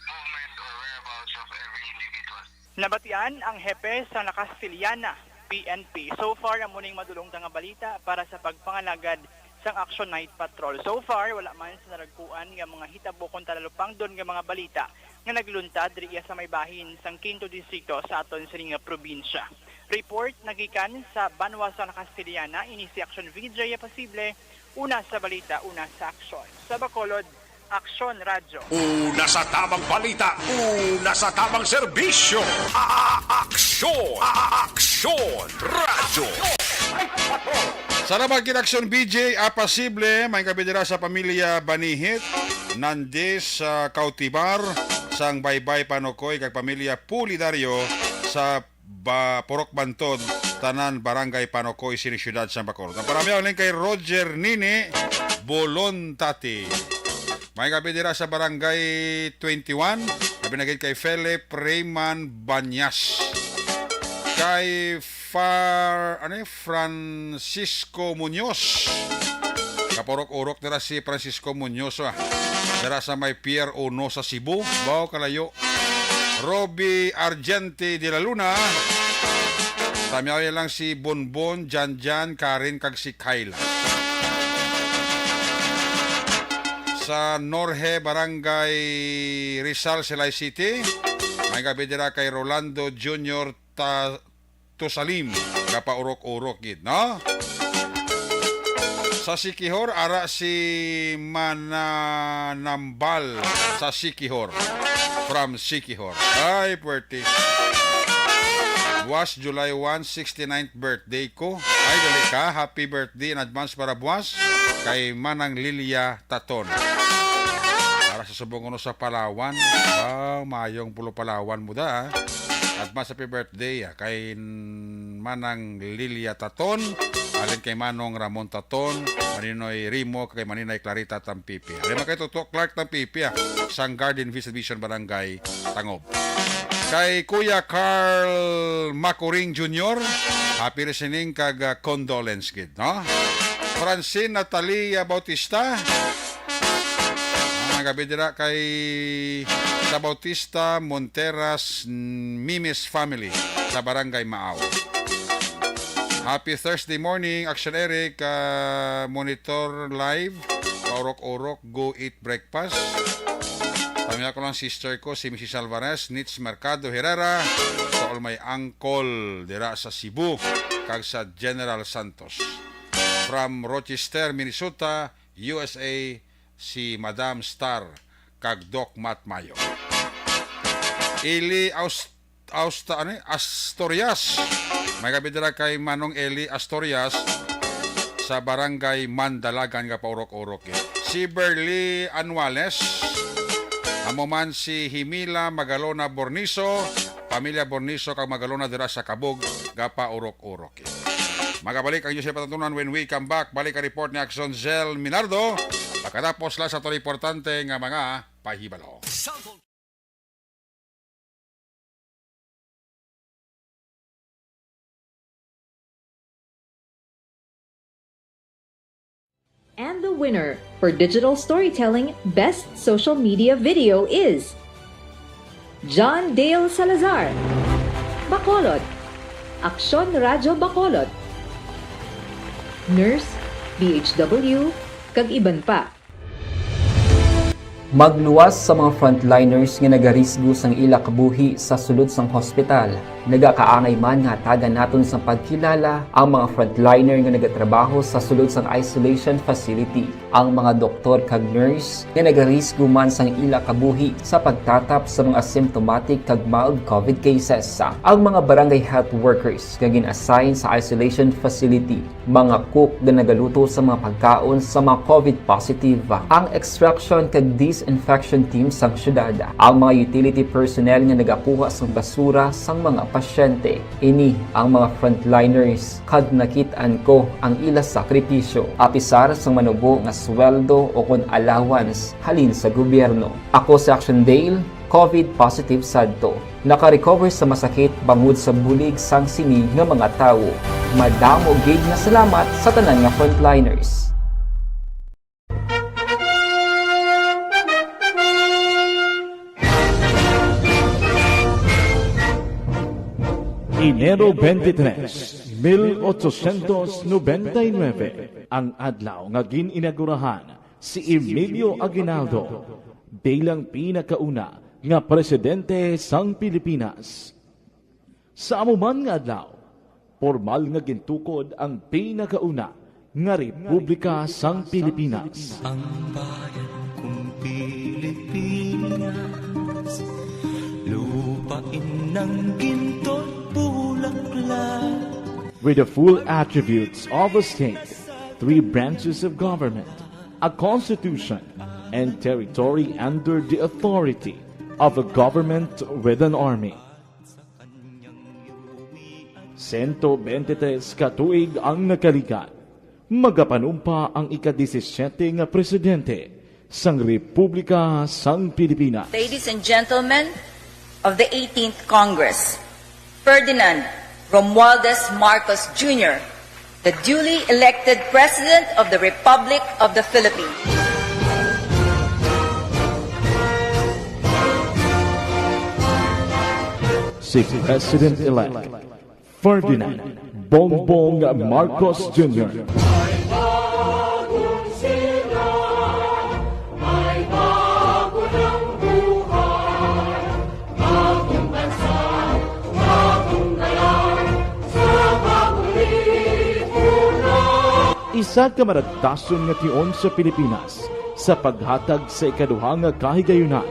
movement or whereabouts of every individual. Nabatian ang hepe sa La Castellana P N P. So far, amo ning madulong ta nga balita para sa pagpangalagad sang Action Night Patrol. So far, wala man sa naragkuan nga mga hitabo kon talupangdon nga mga balita nga nagluntad diri sa may bahin sang Quinto Distrito sa aton sini nga probinsya. Report nagikan sa banwa sa La Castellana, ini si Action V J Apasible, una sa balita, una sa aksyon. Sa Bacolod, Aksyon Radyo. Una sa tamang balita, una sa tamang serbisyo. A-, a-, aksyon, a-, a-, aksyon, radyo. Salamat gid, Action B J, apasible. May gabi dira sa pamilya Banihit, Nandis, sa Cautivar, sang Baybay Panokoy, kag pamilya Pulidario sa ba, Purok Bantod, tanan Barangay Panokoy, sini siyudad sang Bacolod. Ang parami uling kay Roger Nini Bolontati. May gabi dira sa Barangay twenty-one. Gabi na gid kay Philip Raymond Banyas. Kay Far, ano, eh, Francisco Muñoz. Kapurok-urok dira si Francisco Muñoz, ah. Dira sa may Pier Uno sa Cebu. Bao kalayo. Roby Argente de la Luna. Tamyaw lang si Bonbon, Janjan, Karen, kag si Kayla. Sa Norhe, Barangay Rizal, Silay City. May gabi dira kay Rolando Junior Ta-, Tusalim, kapaurok-urok gid, no? Sa Siquijor, ara si Mananambal sa Siquijor. From Siquijor. Ay, puwerte. Buwas, July one, sixty-ninth birthday ko. Ay, dali ka. Happy birthday in advance para buwas kay Manang Lilia Taton. Para sa subong kuno sa Palawan. Wow, mayong pulo Palawan mo da, ah. Advance happy birthday, ah, kay Manang Lilia Taton, alin kay Manong Ramon Taton, Maninoy Rimo, kay Maninay Clarita Tampipi. Alin man kay Toto Clark Tampipi, ah, sang Garden View Subdivision, Barangay Tangob. Kay Kuya Carl Macuring Junior, happy listening kag, ah, condolence gid, no? Francine Natalia Bautista, ah, gabi dira kay sa Bautista Monteras Mimis family sa Barangay Maaw. Happy Thursday morning, Action Eric, ah, monitor live, paurok-urok, go eat breakfast. Tamya ko lang sister ko, si Missus Alvarez, Nits Mercado Herrera, to all my uncle dira sa Cebu, kag sa General Santos. From Rochester, Minnesota, U S A, si Madam Star kag Doc Matt Mayo. Eli Aus-, Austa-, ano, eh, Astorias. May gabi dira kay Manong Eli Astorias sa Barangay Mandalagan nga paurok-urok, eh. Si Berly Anuales, amo man si Himila Magalona Borniso, pamilya Borniso kag Magalona dira sa Kabug, nga paurok-urok. Magabalik ang Diyos sa patutunan when we come back. Balik ang report ni Action Zell Minardo. Pagkatapos lang sa tuloy importante nga mga pahibalo. And the winner for digital storytelling best social media video is John Dale Salazar, Bacolod, Aksyon Radyo Bacolod, Nurse, B H W, kag iban pa. Magluwas sa mga frontliners nga nagarisgo sang ila kabuhi sa sulod sang hospital. Nagakaangay man nga hatagan naton sang pagkilala ang mga frontliner nga nagatrabaho sa sulod sang isolation facility, ang mga doktor kag nurse nga nagarisgo man sang ila kabuhi sa pagtatap sa mga asymptomatic kag mild covid cases, ang mga barangay health workers nga gin-assign sa isolation facility, mga cook nga nagaluto sa mga pagkaon sa mga covid positive, ang extraction kag disinfection team sang syudad, ang mga utility personnel nga nagakuha sang basura sang mga pasyente. Ini ang mga frontliners kag nakit-an ko ang ila sakripisyo, apisar sang manubo nga sweldo o kon allowance halin sa gobyerno. Ako si Action Dale, covid positive sadto. Naka-recover sa masakit bangod sa bulig sang sini nga mga tawo. Madamo gid nga salamat sa tanan nga frontliners. Enero twenty-three, mil ochocientos noventa y nueve, ang adlaw nga gin-inaugurahan si Emilio Aguinaldo bilang pinakauna nga presidente sang Pilipinas. Sa amo man nga adlaw, pormal nga gintukod ang pinakauna nga republika sang Pilipinas. Ang bayan kong Pilipinas, lupain ng ginto't bulaklak. With the full attributes of a state, three branches of government, a constitution, and territory under the authority of a government with an army. Sento bente tres ka tuig ang nakalikan, magapanumpa ang ika-disisiyete nga presidente sang Republika sang Pilipinas. Ladies and gentlemen of the eighteenth Congress, Ferdinand Romualdez Marcos Junior, the duly elected President of the Republic of the Philippines. Si President-elect Ferdinand Bongbong Marcos Junior. Isa ka maragtason nga tion sa Pilipinas sa paghatag sa ikaduha nga kahigayunan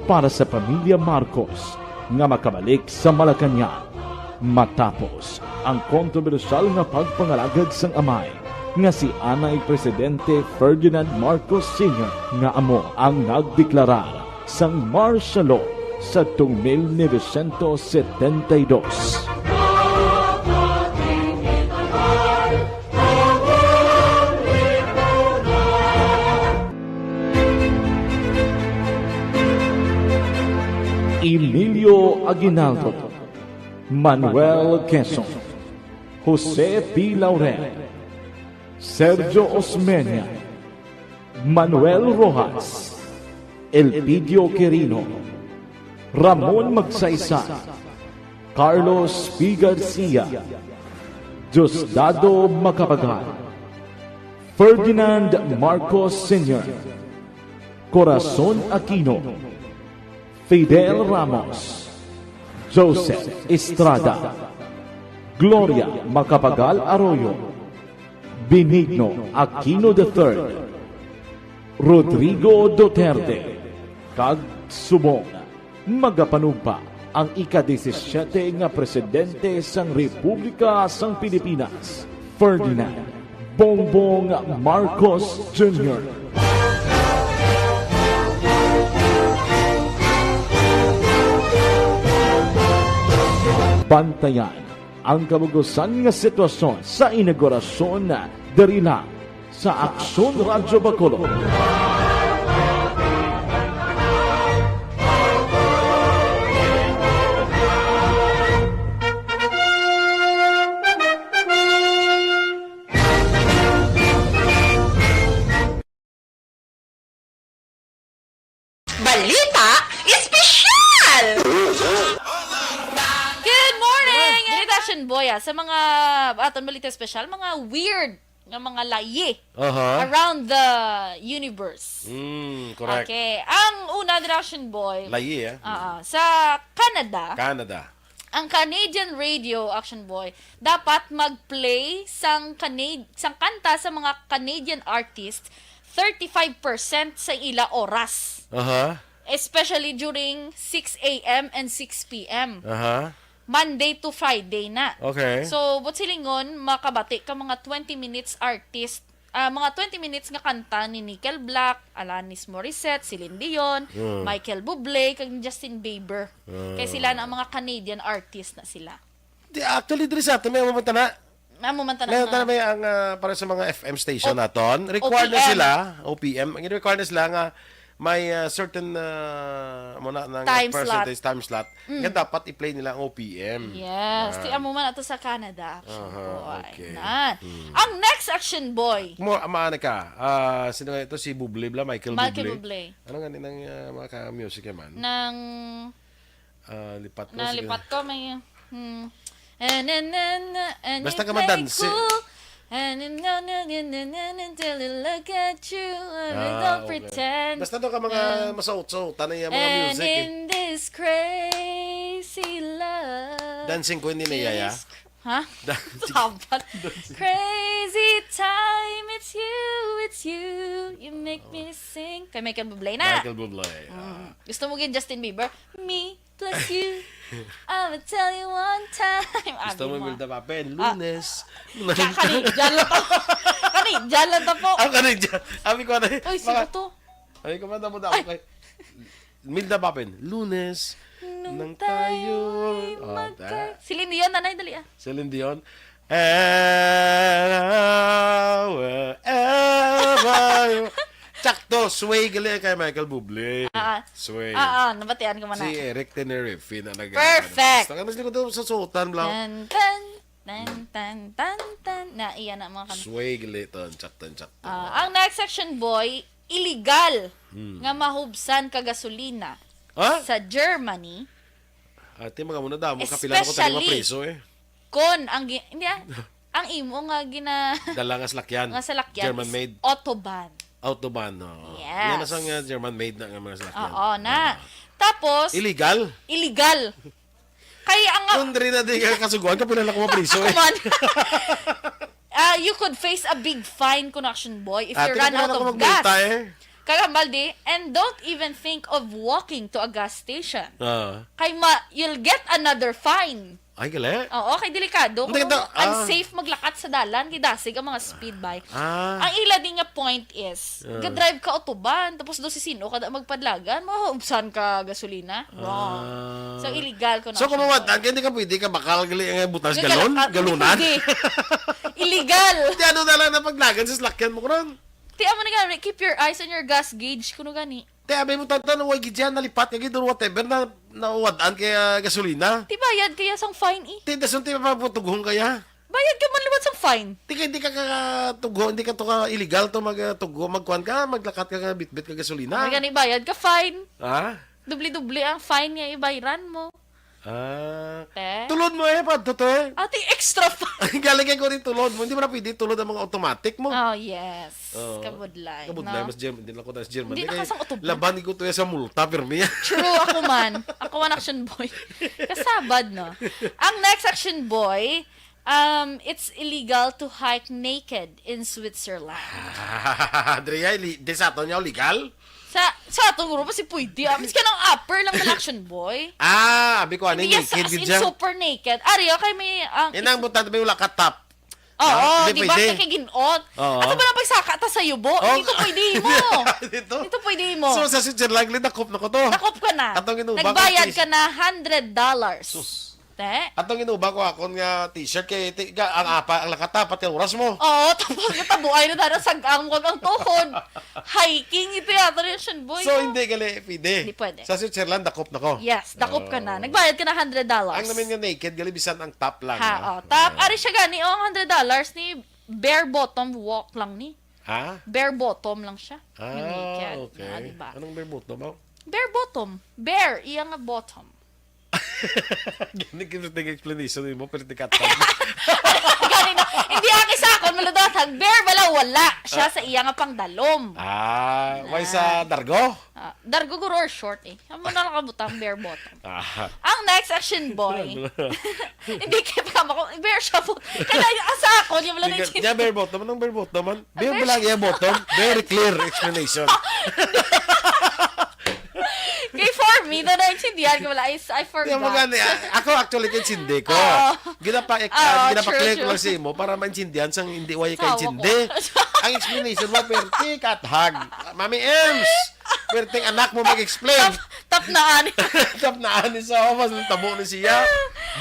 para sa pamilya Marcos nga makabalik sa Malacañang. Matapos ang kontrobersyal nga pagpangalagad sang amay nga si anay Presidente Ferdinand Marcos Senior nga amo ang nagdeklarar sang martial law sadtong mil novecientos setenta y dos. Emilio Aguinaldo, Manuel Quezon, Jose P. Laurel, Sergio Osmeña, Manuel Roxas, Elpidio Quirino, Ramon Magsaysay, Carlos P. Garcia, Diosdado Macapagal, Ferdinand Marcos Senior, Corazon Aquino, Fidel Ramos, Joseph Estrada, Gloria Macapagal Arroyo, Benigno Aquino the third, Rodrigo Duterte, kag subong magapanumpa ang ika-disisiete nga presidente sang Republika sang Pilipinas, Ferdinand Bongbong Marcos Junior. Bantayan ang kabug-usan nga sitwasyon sa inaugurasyon diri lang sa Aksyon Radyo Bacolod. Balita Espesyal! Good morning! Balita Action Boy, ah, sa mga aton balita espesyal, mga weird nga mga layi Aha. around the universe. Mm, correct. Okay. Ang una, Action Boy, Layi, eh. ah, sa Canada, Canada. ang Canadian radio, Action Boy, dapat mag-play sang, Canad sang kanta sa mga Canadian artist thirty-five percent sa ila oras. Aha. Especially during six a m and six p m. Aha. Monday to Friday na. Okay. So, but silingon, makabati ka mga twenty minutes artist, ah, mga twenty minutes nga kanta ni Nickelback, Alanis Morissette, Celine Dion, Mm. Michael Bublé, kag Justin Bieber. Mm. Kay sila na ang mga Canadian artist na sila. Di, actually, diri sa aton, may mamanta na. Amo man May, tanang may ang ah, para sa mga F M station O- naton. Required na O P M. Sila, O P M. Ang required na sila nga may ah, certain ah, mo na ng Time percentage slot. Time slot. Nga dapat i-play nila ang O P M. Yes, Ah. Ti amo man ato sa Canada. Action Aha, Boy. Okay. Na. Hmm. Ang next Action Boy. Mo, ama na ka. Ah, sino nga ito? Si Bublé bla? Michael, Michael Bublé? Bublé. Ano nga nang ah, mga ka-music naman? Nang Ah, lipat ko. nalipat ko, may... Hmm. And, and, and, and Basta it ka may madansi. Cool. And, and, and, and, and, and, and until I look at you, and I Ah, don't okay. Pretend. Basta daw ka mga And, masautso, tanay ang mga and music eh. In this crazy love. Dancing Queen ni Yaya. This cr- Ha? Dancing. Sabat. Crazy time, it's you, it's you. You make me sing. Kay Michael Bublé na. Michael Bublé. Ah. Mm. Gusto mo gid Justin Bieber? Me, Plus you. I'ma tell you one time. Gusto mo, Milda Papel? Ah. Lunes. Ka-, kani, dyan lang to. Kani, dyan lang to po. Ah, kani, dyan. Abi ko na. Uy, sino to? Abi ko, manda mo daw kay Milda Papel. Lunes. Nung tayo. Oh, magka-, Celine Dion, nanay, dali, ah. Celine Dion. And wherever you... Sakto, Sway gali kay Michael Bublé. Ah, ah. Sway. Ah, ah, nabatian ko man. Si Eric Tenerife na nag- Perfect. Basta ka mas likod sa suotan, bro. Tan, tan, tan, tan, tan, tan. Na, iya na, mga kan- Sway gali to, sakto, sakto. Ah, ang next section, boy, illegal nga mahubsan ka gasolina sa Germany. Ate, mga muna damo, kapila na ko tayo mapriso eh. Kon ang gi-, hindi, ah. Ang imo nga gina-, dala nga salakyan, nga salakyan German is made. Autobahn. Autobahn, oo. Yes. Yan na sa nga German made na nga mga salakyan. Oo, na. Ah. Tapos, illegal. Illegal. Kay ang Kung diri na di ka kasuguan, kapila na ko mapriso eh. Come on. Ah, you could face a big fine, Connection Boy, if you run out of gas. Kagambal di, and don't even think of walking to a gas station. Ah. Kay ma-, you'll get another fine. Ay, gali? Oo, kay delikado. Hindi, kung ito, ah, unsafe maglakat sa dalan, kay dasig ang mga speed bike. Ah. Ang ila di nga point is, ah, ga-drive ka autobahn, tapos daw si sino ka da magpadlagan, mahubsan ka gasolina. Wrong. Ah. So, illegal ko na. So, kung mawatan ka, hindi ka pwede ka bakal gali nga butang sa galon? Galon? Hindi pwede. Illegal. Di ano na lang na paglagan sa salakyan mo, kuno? Ti, amo na nga, keep your eyes on your gas gauge, kuno gani. Te, abi mo, tantan, way gid siya, nalipat ka gid, or whatever, na, nawad-an kaya gasolina. Ti, bayad kaya sang fine, eh. Te, dason, te, mapapatughong kaya. Bayad ka man liwat sang fine. Te, kay di ka katugho, hindi ka to ka illegal to magtugho, magkuan ka, maglakat ka, ka bitbit ka gasolina. Ay, gani, bayad ka fine. Ha? Doble-doble ang fine nga ibayran mo. Ah. Te? Tulod mo eh, padto to eh. Ate, extra fine. Galing kay ko rin tulod mo. Hindi mo na pwede tulod ang mga automatic mo. Oh, yes. Oo. Kabudlay, kabudlay, no? Mas German, hindi lang ko tayo sa German. Hindi na kasang autobahn. Laban ko to sa multa, pirmi. True, ako man. Ako man action boy. Kasabad, no? Ang next action boy, um, it's illegal to hike naked in Switzerland. Andrea, ili-, di sa ato niya legal? Sa, sa ato, guro, kasi pwede, ah. Miski nang upper lang na action boy. Ah, abi ko, ano, hindi naked sa, as in, gid siya? Super naked. Ari, okay, may, ang yan ang butang, may wala ka top. Oo, di ba? Pwede. Kay ginot. Oo. Ato ba lang pagsaka ta sa yubo? Oh. Dito pwede mo. Dito? Dito pwede mo. So, sa Switzerland, dakop na ko to. Dakop ka na. Atong inuba ko, nagbayad ka na hundred dollars. Sus. Te? Atong inuba ko akon nga t-shirt kay ti-, ga-, ang apa, ang nakatapat ka oras mo. Oo, tapos natabuay na dara sag-ang mo kag ang tuhod. Hiking ito yata rin, Shen Boy, no? So, hindi gali pwede. Hindi pwede. Sa Switzerland, dakop na ko. Yes, dakop ka na. Oh. Nagbayad ka na hundred dollars. Ang namin nga naked, gali bisan ang top lang, ha? Ha, oh, top. Ah. Ari siya gani, oh, ang hundred dollars ni bare bottom walk lang ni. Ha? Bare bottom lang siya. Ah, yung naked. Okay. Ah, diba? Anong bare bottom, oh? Bare bottom. Bare, iya nga bottom. Gani, interesting explanation mo, pero tikatan. Gani na, hindi, aki sa akon, maludatag, bare bala, wala siya sa iya nga pangdalom. Ah, may sa dargo? Ah, dargo guro or short eh. Amo na lang kabutang, bare bottom. Ah. Ang next action boy. Hindi kaya pa mo ko, bare siya po. Kaya ang sa akon, yung wala na yung bare bottom, anong bare bottom man? Bare bala iya bottom. Very clear explanation. Kay for me, na naintindihan ko wala. I, I forgot. Di, magani, ah, ako actually, kay sindi ko. Oo. Ginapa-, ah, ginapa-clear ko lang sa imo para maintindihan sang hindi way ka intindi. Ang explanation mo, perti, kathag. Mami Ems, perting anak mo mag-explain. Tap-, tapnaan. Tapnaan ni sa omas, ang tabo ni siya.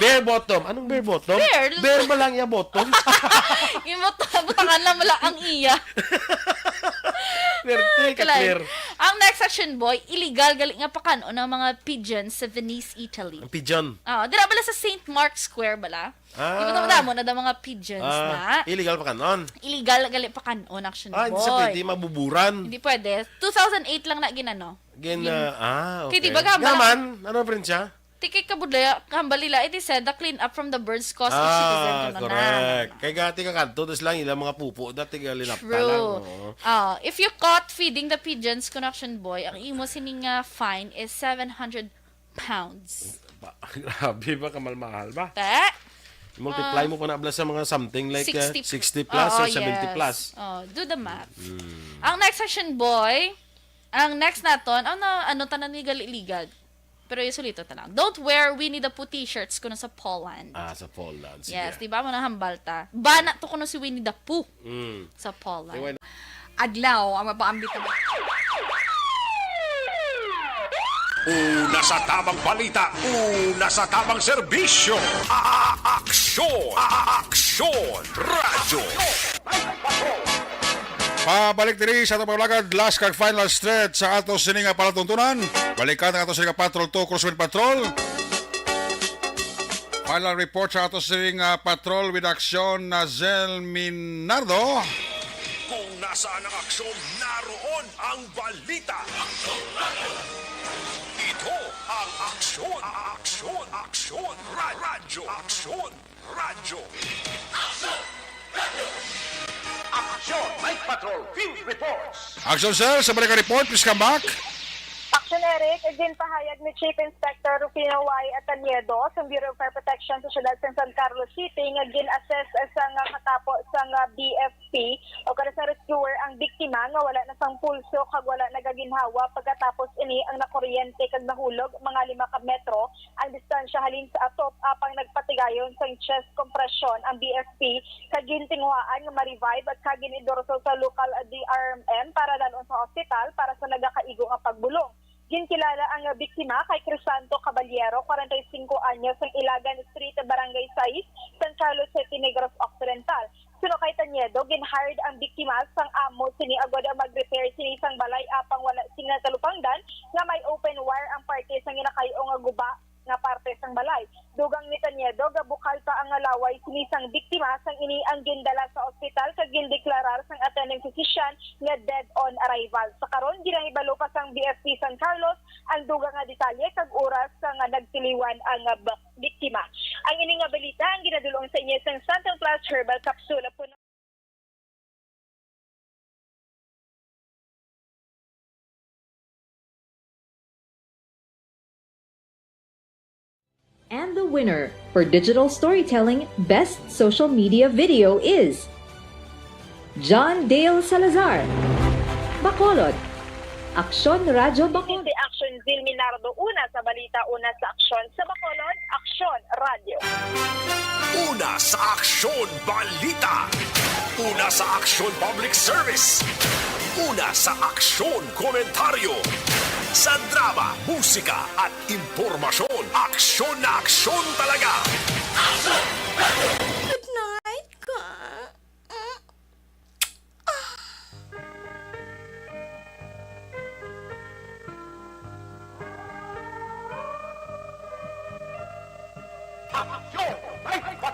Bare bottom. Anong bare bottom? Bare. Bare ba lang iya bottom? Yung bot-, butangan lang wala ang iya. Perti, kalay. Clear. Ang next action boy, illegal gali nga pakan-on ang mga pigeons sa Venice, Italy. Ang pigeon? Oo, dira bala sa Saint Mark's Square bala. Ah. Di ba, damo na daw mga pigeons na. Ah, illegal pakan-on? Illegal gali pakan-on, action boy. Ah, hindi siya pwede mabuburan? Hindi pwede. Two thousand eight lang na ginano. Gin-, ah, okay. Kay di ba, gambala man, ano pa rin siya? Ti kay kabudlaya, hambal nila, it is said, the clean up from the birds caused of citizen to na, na, na, na. Ah, correct. Kay gati ka kadto, dos lang ilang mga pupo, dati ka linapta lang, oo. True. Ah, if you caught feeding the pigeons, Connection Boy, ang imo sining nga fine is seven hundred pounds. Ba, grabe ba, kamal-mahal ba? Te? Multiply mo pa na bala sa mga something like, uh, sixty, sixty plus or seventy plus. Oo, yes. Oh, do the math. Mm. Ang next section, boy, ang next naton, ano, ano tanan ni gali-ligad? Pero yung sulito ta lang. Don't wear Winnie the Pooh t-shirts kuno sa Poland. Ah, sa Poland. Sige. Yes, di ba? Manahambal ta. Bana to kuno si Winnie the Pooh Mm. sa Poland. Anyway, Adlaw ang mapaambit. Una sa tamang balita, una sa tamang serbisyo. A-, aksyon, a-, aksyon, radyo. Pabalik diri sa atong pagbalagad, last kag final stretch sa ato sini nga palatuntunan. Balikan ang ato sini nga Patrol two, Cruise Patrol. Final report sa ato sini nga Patrol with Aksyon na Zel Minardo. Kung nasaan ang aksyon, naroon ang balita. Ito ang aksyon, aksyon, aksyon, ra-, radyo, aksyon, radyo. Aksyon, Mike Patrol, Field Reports. Aksyon, sir, sa balik nga report, please come back. Action Eric, ginpahayag ni Chief Inspector Rufino Y. Ataniedo sa Bureau of Fire Protection sa siyudad sa San Carlos City nga gin-assess sa nga katapo sa nga B F P o kada sa rescuer ang biktima nga wala na sang pulso kag wala nagaginhawa. Pagkatapos ini ang nakuryente kag nahulog mga lima ka metro ang distansya halin sa atop, apang nagpatigayon sang chest compression ang B F P kag gintinguhaan nga ma-revive at kag gin-idurso sa local D R M para dalon sa hospital para sa nagakaigo nga pagbulong. Ginkilala ang biktima kay Crisanto Caballero, kwarenta y singko anyos, sang Ilagan Street, Barangay sais, San Carlos City, Negros Occidental. Suno kay Tañedo, gin-hired ang biktima sang amo sini agod mag-repair sini sang balay, apang wala sini natalupangdan nga may open wire ang parte sang ginakay-o nga guba nga parte sang balay. Dugang ni Tañedo, gabukal pa ang laway sini sang biktima, sang ini ang gindala sa ospital kag gindeklarar sang attending physician nga dead on arrival. Sa karon, ginahibalo pa sang B F P San Carlos ang dugang nga detalye kag oras sa nga nagtiliwan ang, ah, bak-, biktima. Ang ini nga balita ang ginadul-ong sa inyo sang Santon Plus Herbal Capsule. Puno And the winner for digital storytelling best social media video is John Dale Salazar, Bacolod. Aksyon Radyo Bacolod. Si Aksyon Zil Minardo, una sa balita, una sa aksyon sa Bacolod, Aksyon Radyo. Una sa aksyon balita. Una sa aksyon public service. Una sa aksyon komentaryo. Sa drama, musika at impormasyon, aksyon na aksyon talaga. Good night, ka.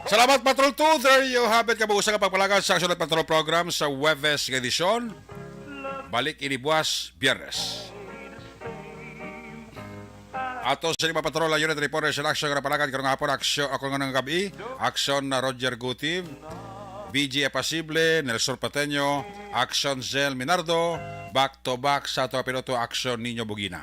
Salamat, Patrol two. There you have it. Kabuusan nga pagpalagad sa Aksyon at Patrol program sa Huwebes nga edisyon. Balik ini buwas, Biyernes. Ato sa lima patrol, ang unit reporter sa aksyon nga napalakad karong hapon, aksyon, ako nga nang gabi, aksyon na Roger Gutiv, B G Apasible, Nelson Pateño, aksyon Zel Minardo, back to back sa ato piloto, aksyon Nino Bugina.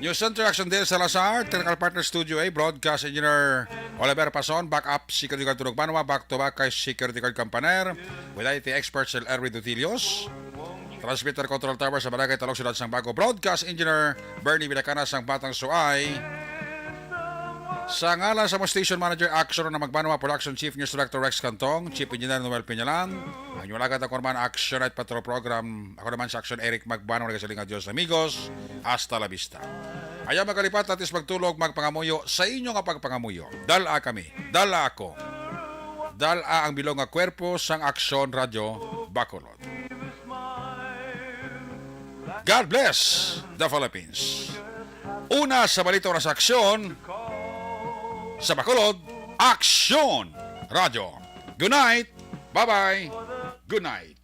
News Center, aksyon Dale Salazar, technical partner Studio A, broadcast engineer Oliver Pason, backup security guard Turog Banwa, back to back kay security guard Campaner, with I T experts Erwin Dutilios. Transmitter Control Tower sa Barangay Talog, Siyudad sang Bago. Broadcast Engineer Bernie Vilacana sang Batang Suay. Sa ngalan sa mga station manager, Action na Magbanwa, Production Chief, News Director Rex Cantong, Chief Engineer Noel Peñalan, ang inyong alagad ako naman, Action Night Patrol Program. Ako naman sa Action, Eric Magbanwa, nagasiling nga Dios amigos. Hasta la vista. Ayaw magkalipat, latis magtulog, magpangamuyo sa inyo nga pagpangamuyo. Dala kami, dala ako. Dala ang bilog nga kwerpo sang Action Radio Bacolod. God bless the Philippines. Una sa balita, una sa aksyon. Sa Bacolod, Aksyon Radyo. Good night. Bye-bye. Good night.